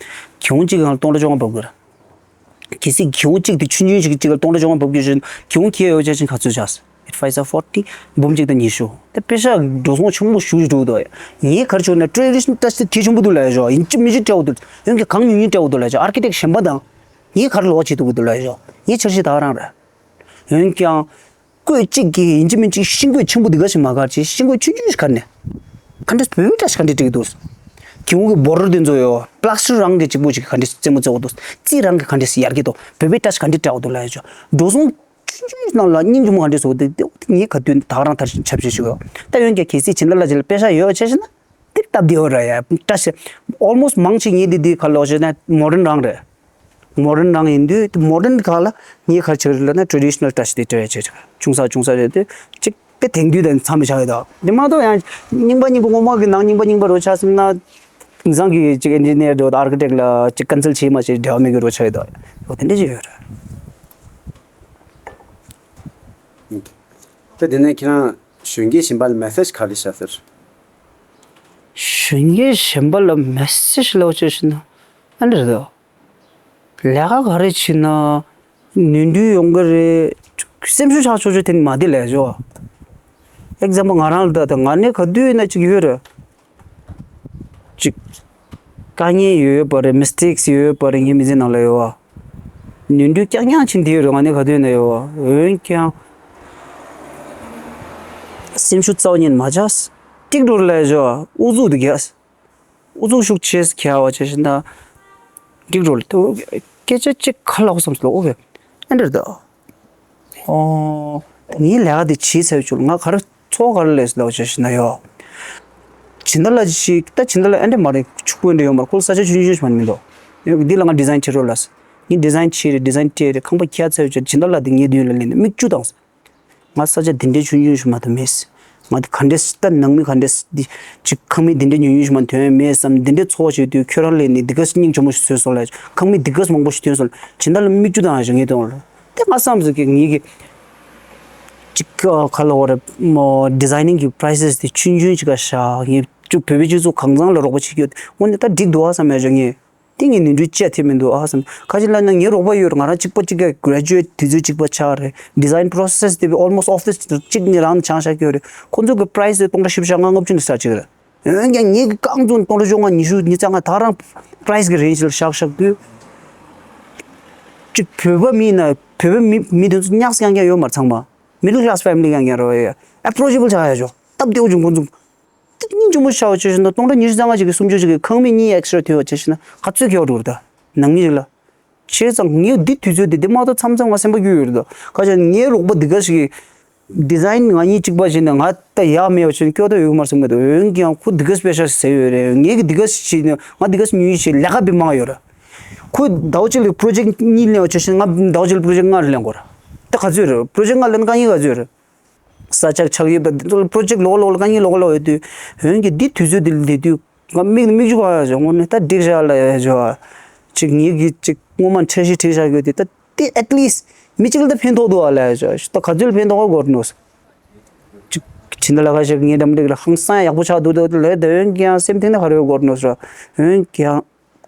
གྱོང་གཅིག་གང་ལ་སྟོང་ཕྲག་བཅོ་ལྔ་འབབ་དགོས་ར། གལ་སྲིད་གྱོང་གཅིག་དེ་ཆུང་ཆུང་ཞིག་གཅིག་ལ་སྟོང་ཕྲག་བཅོ་ལྔ་འབབ་དགོས་ཞེས་གྱོང་ཁྱེར་ཡོད་ཆ་ཆེན་ག་ཚོད་ཆགས། It fights a forty འབུམ་གཅིག་དང་ཉི་ཤུ། དེ་པེ་ཤ་འགྲོ་སོང་ཆེན་པོ་ཞུ་ཞུ་འགྲོ་འདུག་ངའི་གར་ཆོག་ན་ཊེ་རེ་ཌི་ཤི་ནལ་ཊ་ཆི་དེ་ཆེན་པོ་འདུག་ལ་ཡ་ཞོ་ཡིན་གཅིག་མིན་གཅིག་སྤྲད་འོ་འདུག་འོན་ཀྱང་གང་ཉུང་ཉུང་སྤྲད་འོ་འདུག་ལ་ཡ་ཞོ་ཨར་ཀི་ཊེག་གཞན་པ་དང་། ངའི་གར་ལོག་བྱེད་འདུག་འདུག་ལ་ཡ་ཞོ་ངའི་འཆར་གཞི་ད་ག་རང་རེད། འོན་ཀྱང་། བཀོད་གཅིག་གིས་ཡིན་གཅིག་མིན་གཅིག་ཤིང་བཀོད་ཆེན་པོ་འདི་ག་ཞིག་མ་གར་ཅིག་ཤིང་བཀོད་ཆུང་ཆུང་ཞིག་གར་ནས། ག་འདྲས་བོད་པའི་ཊ་ཆི་ག་འདྲས་སྤྲད་ཀྱི་འདུག་གྱོང་གི་བོར་ཌར་དེ་ཚོ་ཡོད། པ་ལ་སི་ཊིག་རང་གི་གཅིག་པོ་ཞིག་ག་འདྲས་རྩེད་མོ་རྩེ་འོ་འདུག་རྩིས་རང་གི་ག་འདྲས་ཡར་རྒྱས་འདུག་བོད་པའི་ཊ་ཆི་ག་འདྲས་སྤྲད་འོ་འདུག་ལ་ཡ་ཆོ། འགྲོ་སོང་ཆུང་ཆུང་ནང་ལ་སྙིང་རྗེ་མོ་ག་འདྲས་བཟོ་འདུག་དེ་ངས་ག་དུས་ད་ག་རང་མཐར་ཕྱིན་ཆབ་ཆེ་ཞིག་ཡོད། ད་འོན་ཀྱང་གལ་སྲིད་བྱིན་རླབས་ལ་ཅིག་ལ་པེ་ཤ་ཡོད་ཆ་ཞིག་ན། ཏིག་སྟབས་བདེ་བ་ར་ཡ། བཀྲ་ཤིས་ཨོལ་མོ་སི་མང་ཆེ་ངའི་འདི་འདི་ག་ལོག་བྱས་ན་མོ་ཌན་རང་རེད། མོ་ཌན་རང་ཡིན་དུས་མོ་ཌན་ག་ལ་ངའི་ག་ཆགས་རེད་ལབ་ན་ཊེ་རེ་ཌི་ཤི་ནལ་བཀྲ་ཤིས་དེ་སྤྲད་ཡ་ཆེ་ཆེ་ཆུང་ས་ཆུང་ས་རེད་དེ་གཅིག་དེ་དེང་དུས་དང་འཚམས་པ་ཆགས་ཡོད་དོ། དེ་མ་གཏོགས་ཡང་རྙིང་པ་རྙིང་པ་ངོ་མ་གི་ནང་རྙིང་པ་རྙིང་པ་རོ་ཆགས་སོང་ན་དེང་སང་གི་གཅིག་ཨིན་ཇི་ནི་ཡར་དང་ཨར་ཀི་ཊེག་ལ་གཅིག་ཀོན་སལ་བྱེད་མ་བྱེད་འབྲེལ་བ་མེད་གི་རོ་ཆགས་ཡོད་དོ། འོ་དེ་འདྲ་ཅིག་ཡོད་རེད། ད་དེ་ནས་ཁྱེད་རང་གཞོན་སྐྱེས་གཞན་པ་ལ་མེ་སེ་ཇི་ག་རེ་བྱ་ཟེར། གཞོན་སྐྱེས་གཞན་པ་ལ་མེ་སེ་ཇི་ལབ་བྱས་ཤིག་ན་ཨ་འདྲ་རེད་དོ། ལས་ཀ་ག་རེ་བྱེད་ན་ནོར་འཁྲུལ་ཡོང་གི་རེད། སེམས་ཤུགས་ཆག་ཆོག་ཆོག་དེ་ནི་མ་བདེ་ལས་ཞོ། ཨེག་ཛམ་པལ་ང་རང་ལ་ད་ད་ང་ནི་ག་དུས་ཡིན་ན་ཅིག་ཡོད་རེད། ཅིག་དཀའ་ངལ་ཡོད་པ་རེད། མི་སི་ཊེག་སི་ཡོད་པ་རེད། ངའི་མི་ཚེ་ནང་ལ་ཡོད་བ། ནོར་འཁྲུལ་རྐྱང་རྐྱང་ཕྱིན་བསྡད་ཡོད་རེད། ང་ནི་ག་དུས་ཡིན་ན་ཡོད་བ། འོན་ཀྱང་སེམས་ཤུགས་རྩ་བ་ཉིད་མ་ཆག་ཏིག་འགྲོ་ལ་ཡ་ཞོ་ཨུ་ཚུགས་འདུག་གས། ཨུ་ཚུགས་ཤུགས་ཆེ་ཁྱེར་བ་བྱས་ཤིང་ད་འགྲིག་འགྲོ་ལ་དུ་སྐད་ཆ་གཅིག་ག་ལབ་བསམ་སོང་ལ་ཨོ་བས་ཨེ་འདྲ་ད། ཨོ། ངའི་ལས་ཀ་འདི་བྱེད་ཚར་བཅུག་ང་ག་རེ་འཚོ་ག་རེ་ལས་སུ་ལབ་བྱས་ཤིང་ན་ཡོ། སྦྱིན་བདག་ལ་ཞིག་ད་སྦྱིན་བདག་ལ་ཨེ་འདྲ་མ་རེད་ཕྱུག་པོ་ཨེ་འདྲ་ཡོད་མ་རེད། ཁོ་ལ་ས་ཆ་ཆུང་ཆུང་ཞིག་མ་མི་འདུག་འདི་ལ་ང་ཌི་ཛའིན་བྱེད་རོགས་ལ། ངས་ཌི་ཛའིན་བྱས་རེད། ཌི་ཛའིན་སྤྲད་རེད། ཁང་པ་ཁྱེར་ཚར་བཅུག་སྦྱིན་བདག་ལ་འདི་ངའི་མདུན་ལ་སླེབས་ནས་མིག་ཆུ་བཏང་སོང་། ང་ས་ཆ་འདི་འདྲའི་ཆུང་ཆུང་ཞིག་མ་གཏོགས་མེད། ང་འདི་ག་འདྲས་ད་ནང་མི་ག་འདྲས་འདི་ཅིག་ཁང་མིག་འདི་འདྲའི་ཉུང་ཉུང་ཞིག་མ་ཐོན་མེད་བསམ། འདི་འདྲའི་འཚོ་བ་བྱེད་དུས་ཁྱོད་རང་ལས་ནི་འདི་ག་སྙིང་རྗེ་མོ་ཞིག་བཟོས་སོང་ལ། ཁང་མིག་འདི་ག་མང་པོ་ཞིག་ཐོན་སོང་ལ། ཇི་འདྲ་ལ་མིག་ཆུ་དང་ཞིག་ངེས་དོན་ལ་དེ་ང་བསམ་ཟིག་གི་ངེད་ཀྱི་ཅིག་ག་ལ་བ་རེད་མོ་ཌི་ཛའི་ནིང་གི་པ་རའི་སེས་དེ་ཆུང་ཆུང་ཅིག་ག་བཞག་ངེད་ཅིག་བོད་པའི་སྤྱི་ཚོགས་གང་ཚང་ལ་རོགས་པ་བྱེད་ཀྱི་ཡོད། དངོས་གནས་ད་འགྲིག་འདུག་ཨ་བསམ་ཡ་ཞིག་ངེད། དེ་ངས་ནོར་འཁྲུལ་བཅད་ཐེབས་མི་འདུག་ཨ་བསམ། ཁ་ཅིག་ལབ་ན་ངའི་རོགས་པ་ཡོད་རེད། ང་རང་གཅིག་པ་གཅིག་ག་གྷ་རེ་ཇུ་ཨེཊ་དུས་ཚོད་གཅིག་པ་ཆགས་རེད། ཌི་ཛའིན་པོ་རོ་སེས་དེ་ཨོལ་མོ་སི་ཊི་ཨོ་ཕི་སི་གཅིག་ནས་རང་ཆང་བཞག་གི་ཡོད་རེད། ཁོ་ཚོ་གི་པ་རའི་སི་དེ་སྟོང་ཕྲག་བཞི་བཅུ་ཞེ་ལྔ་ལྔ་བཅུ་ནས་སྟར་བྱེད་ཀྱི་རེད། འོན་ཀྱང་ངེད་ཀྱི་རྐང་བཙུགས་སྟོང་ཕྲག་བཅོ་ལྔ་ཉི་ཤུ་ཉི་ཤུ་རྩ་ལྔ་ད་རང་པ་རའི་སི་གི་རེན་ཇི་ལ་བཞག་བཞག་དུས། གཅིག་བོད་པ་མི་ཡིན་ན་བོད་པ་མི་མི་དེ་ཚོ་ཉག་ཡང་ཡང་ཡོད་མ་རེད། ཚང་མ་མི་ཌལ་ཀ་ལ་སི་ཕེ་མི་ལི་ཡང་ཡང་རེད། ཨེ་པོ་རོ་ཆེ་བལ་ཆགས་ཡ་ཞོ་སྟབས་བདེ་བོ་ཅིག་ཁོང་ཚོ། སྙིང་རྗེ་མོ་ཤར་བ་བྱས་ཤིང་ན་སྟོང་ཕྲག་ཉི་ཤུ་རྩ་ལྔ་ཅིག་གི་སུམ་ཅུ་ཅིག་གི་ཁང་མིག་གཉིས་ཨེག་སི་ཊ་ར་ཐོན་པ་བྱས་ཤིང་ན་ག་ཚོད་ཁེ་བ་འགྲོ་རེད་ད། ནང་མི་ཅིག་ལ། བྱས་ཙང་ངས་འདི་དུས་ཚོད་འདི་འདི་མ་གཏོགས་མཚམས་མཚམས་ང་སེམས་པ་སྐྱོ་ཡོད་རེད་ད། ཁ་ཅིག་ངའི་རོགས་པ་འདི་ག་ཞིག་གིས་ཌི་ཛའིན་ང་གཉིས་གཅིག་པ་བྱས་ནས་ང་ད་ཡག་མེད་པ་བྱས་ནས་སྐྱོ་ད་ཡོད་གི་མ་རེད་བསམ་གི་འདུག་འོན་ཀྱང་ཁོ་འདི་ག་སི་པེ་ཤལ་ཟེར་ཡོད་རེད། ངས་གི་འདི་ག་བྱས་ནས་ང་འདི་ག་ཉུང་ཉུང་བྱས་ལས་ཀ་དཔེ་མང་ཡོད་རེད། ཁོས་ཟླ་བ་གཅིག་ལ་པོ་རོ་ཇེག་ཊི་གཉིས་ལེན་པ་བྱས་ཤིང་ང་ཟླ་བ་གཅིག་ལ་པོ་རོ་ཇེག་ཊི་ལྔ་རེ་ལེན་དགོས་རེད། ད་ག་ཚོད་རེད། པོ་རོ་ཇེག་ཊི་ལྔ་ལེན་དཀའ་ངལ་ག་ཚོད་རེད། ས་ཆ་ཆགས་ཡོད་པ་འདི་ཚོ་ལ་པྲོ་ཇེཀ་ལོག་ལོག་ལ་དཀའ་ངལ་ལོག་ལོག་ཡོད་དུས། འོན་ཀྱང་འདི་དུས་ཚོད་འདི་ལ་བསྡད་དུས་ང་མིག་མིག་ཆུ་གང་ཡང་བྱུང་། དངོས་གནས་ད་འགྲིག་བཞག་ལ་ཡ་བྱོ། ཅིག་ངེད་ཀྱིས་ཅིག་སྔོན་མ་འཆར་གཞི་བྲིས་བཞག་ཡོད་དེ། ད་དེ་at least མི་གཅིག་ལ་ད་ཕན་ཐོགས་འདུག་ཨ་ལ་ཡ་བྱོ། ད་ག་ཚོད་ལ་ཕན་ཐོགས་ག་གོ་ནོ། ཅིག་ཕྱི་ཟླ་ལ་ཁ་ཤས་ངའི་འགྲམ་འགྲིག་ལ་ཧང་སང་ཡག་པོ་ཆགས་འདུག་ད་ལས། ད་འོན་ཀྱང་སེམས་གཏིང་ནས་ག་རེ་གོ་ནོ་ཟེར། འོན་ཀྱང་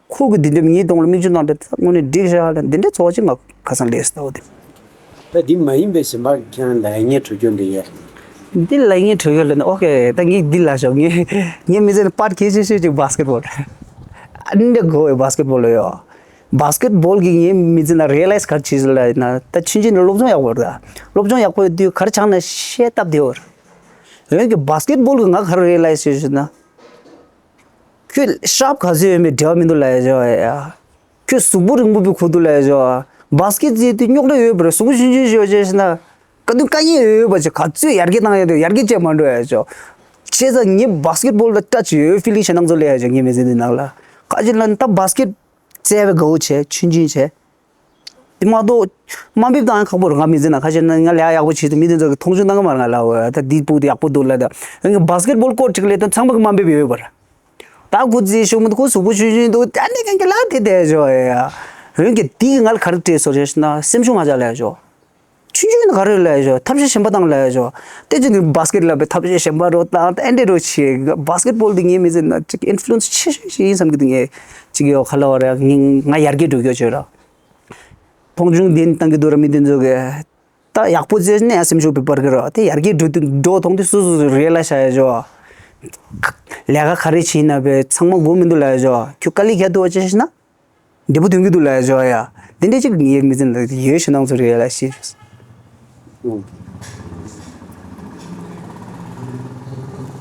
ཁོ་གི་འདི་འདྲ་མིའི་གདོང་ལ་མིག་ཆུ་བཏང་སྟེ་ད་དངོས་གནས་འགྲིག་བཞག་ལ་འདི་འདྲའི་ཚོར་བ་ཅིག་ང་ཁ་སང་སླེབས་སོང་། ད་འདི་མ་ཡིན་པའི་གཞན་པ་ཁྱེད་རང་ལ་ཡ་ངས་གྲོས་སྐྱོན་འདི་ཡས། འདི་ལ་ངས་གྲོས་སྐྱོན་ལ་ནི་ཨོ་ཁེ། ད་ངས་འདི་ལ་ཞོག་ངས་ངས་མི་ཚེ་ནི་པར་གལ་ཆེ་ཤོས་ཅིག་བྷ་སི་ཀེ་ཊི་བྷོལ། ཨ་འདི་འདྲ་གོ་བའི་བྷ་སི་ཀེ་ཊི་བྷོལ་ལ་ཡོད། བྷ་སི་ཀེ་ཊི་བྷོལ་གྱིས་ངའི་མི་ཚེ་ན་རི་ཡ་ལའི་ཛི་ག་རེ་བྱས་ཟེར་ལབ་ན། ད་ཆུང་ཆུང་ནས་སློབ་སྦྱོང་ཡག་པོ་རེད། ད་སློབ་སྦྱོང་ཡག་པོ་ཡོད་དུས་ག་རེ་སྦྱངས་ན་ཤེས་སྟབས་བདེ་བོ་རེད། འོན་ཀྱང་བྷ་སི་ཀེ་ཊི་བྷོལ་གྱིས་ང་ག་རེ་རི་ཡ་ལའི་ཛི་བྱས་ཟེར་ན། ཁྱོད་ཤ་རྒྱགས་ག་ཚོད་ཡོད་མེད་འབྲེལ་བ་མི་འདུག་ལབ་ཡ་ཅིག་ཡོད་ཡ། ཁྱོད་གཟུགས་པོ་རིང་པོ་བོའི་ཁུག་འདུག་ལབ་ཡ་ཅིག་ཡོད། བྷ་སི་ཀེ་ཊི་རྩེད་དུས་རྙོག་དྲ་ཡོད་པ་རེད། གཟུགས་པོ་ཆུང་ཆུང་ཞིག་ཡོད་བྱས་ཟེར་ན། ག་དུས་དཀའ་ངལ་ཡོད་པ་ཅིག་ག་ཚོད་ཡར་རྒྱས་བཏང་ཡ་དེ་ཡར་རྒྱས་བྱས་མ་འགྲོ་ཡ་ཅིག་ཡོད། བྱས་ཙང་ངས་བྷ་སི་ཀེ་ཊི་བྷོལ་ལ་ཊ་ཆི་ཡོད་ཕི་ལིང་ཞེ་དྲག་ཚོར་ལབ་ཡ་ཅིག་ཡོད། ངའི་མི་ཚེ་འདི་ནང་ལ་ཁ་ཅིག་ལ་ད་བྷ་སི་ཀེ་ཊི་རྩེ་བའི་དགའ་བོ་བྱས། ཆུང་ཆུང་བྱས། དེ་མ་གཏོགས་དམའ་འབེབས་བཏང་ཡ་ཁག་པོ་རེད། ང་མི་ཚེ་ནང་ཁ་ཤས་ན་ང་ལས་ཡག་པོ་བྱེད་དུས་མི་དེ་ཚོ་གིས་མཐོང་ཆུང་གནང་གི་མ་རེད། ང་ལ་འོ་ད་འདི་སྤུ་གུ་དེ་ཡག་པོ་འདུག་ལབ། ད་འོན་ཀྱང་བྷ་སི་ཀེ་ཊི་བྷོལ་ཀོར་ཊི་གཅིག་ལ་ད་ཚང་མ་གིས་དམའ་འབེབས་ཡོད་པ་རེད། ད་ཁོ་རྩེད་ཤུགས་མི་འདུག་ཁོ་གཟུགས་པོ་ཆུང་ཆུང་འདུག་ད་འདི་གན་གི་ལ་དེ་དེ་ཞོག་ཡ། འོན་ཀྱང་དེ་གིས་ང་ལ་ག་རེ་སྤྲད་སོང་ཟེར་ན། སེམས་ཤུགས་མ་ཆག་ལབ་ཡ་ཞོག་ཆུང་ཆུང་ནས་ག་རེ་ལབ་ཡ་ཞོག་ཐབས་ཤེས་གཞན་པ་བཏང་ལབ་ཡ་ཞོག་དེ་ཅི་ནི་བྷ་སི་ཀེ་ཊི་ལབ་པའི་ཐབས་ཤེས་གཞན་པ་རོ་བཏང་ད་ཨེ་འདྲ་རོ་བྱེད། བྷ་སི་ཀེ་ཊི་བྷོལ་འདི་ངའི་མི་ཚེ་ན་ཅིག་ཨིན་ཕུ་ལུ་ཨེན་སི་ཆེ་ཤོས་ཤིག་ཡིན་བསམ་གི་འདུག་ངས་ཅིག་ཡོད་ཁ་ལ་བ་རེད། ང་ཡར་རྒྱས་འགྲོ་རྒྱུ་བྱོས་ར། མཐོང་ཆུང་དེ་བཏང་གི་འདུག་ར་མི་དེ་ཚོ་གིས། ད་ཡག་པོ་བྱས་ནས་ཡང་སེམས་ཤུགས་སྤར་གི་ར། དེ་ཡར་རྒྱས་འགྲོ་དུས་འགྲོ་མཐོང་དུས་སོ་སོ་སོ་རེ་ལ་བྱ་ཡ་ཞོག་ལས་ཀ་ག་རེ་བྱེད་ན་བས་ཚང་མ་དགོས་མི་འདུག་ལབ་ཡ་ཞོག་ཁྱོད་དཀའ་ལས་ཁྱད་དུ་བ་ཅི་ཤེས་ན། འབྲས་བུ་ཐོན་གྱི་འདུག་ལབ་ཡ་ཞོག་ཡ། དེ་འདྲ་ཅིག་ངའི་མི་ཚེ་ལ་ཡོད་ཞེ་སྣང་ཚོར་ཡོད་ལ་ཤི། ནས་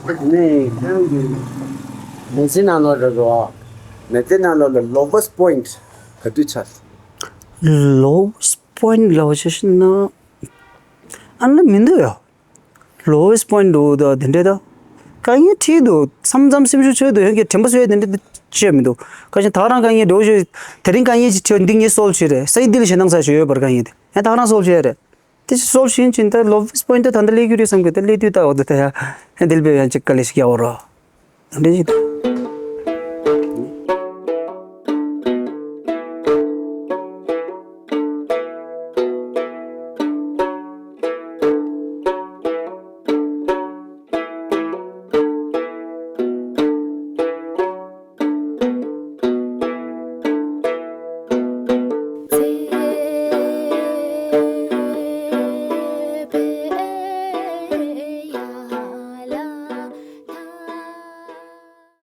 ཁྱེད་རང་གི་མི་ཚེ་ནང་ལོགས་རེད་རོ། མི་ཚེ་ནང་ལོགས་ལ་lowest point ག་དུས་ཆགས། lowest point ལབ་བྱས་ཤེ་ན། ཨ་ནི་མི་འདུག་ཡ། lowest point འདུག་ད་དེ་འདྲ་ད། དཀའ་ངལ་འཕྲད་འདུག་མཚམས་མཚམས་སེམས་ཤུགས་ཆོད་འདུག་ཡོད་ཀྱི་དྲན་པ་གསོས་དེ་འདྲ་ད་བྱས་མི་འདུག་ཁ་ཅིག་ད་རང་དཀའ་ངལ་འདྲ་བོ་ཞིག་དེ་རིང་དཀའ་ངལ་ཅིག་འཕྲད་འདི་ངས་སོལ་བྱས་རེད། སང་ཉིན་འདི་ལ་ཞེད་སྣང་ཚ་ཞིག་ཡོད་པར་དཀའ་ངལ་དེ་ཡང་ད་རང་སོལ་བྱས་རེད། དེ་ཅིག་སོལ་བྱིན་ཅིན་ད་lowest point ད་ད་ལྟ་སླེབས་ཀྱི་རེད་བསམ་གི་ད་སླེབས་དུས་ད་འོ་ད་ད་ཡ་ཧན་དེ་ལ་བས་ཡང་ཅིག་དཀའ་ལས་ཤིག་ཡག་པོ་རོ། ད་འདྲ་ཞིག་ད།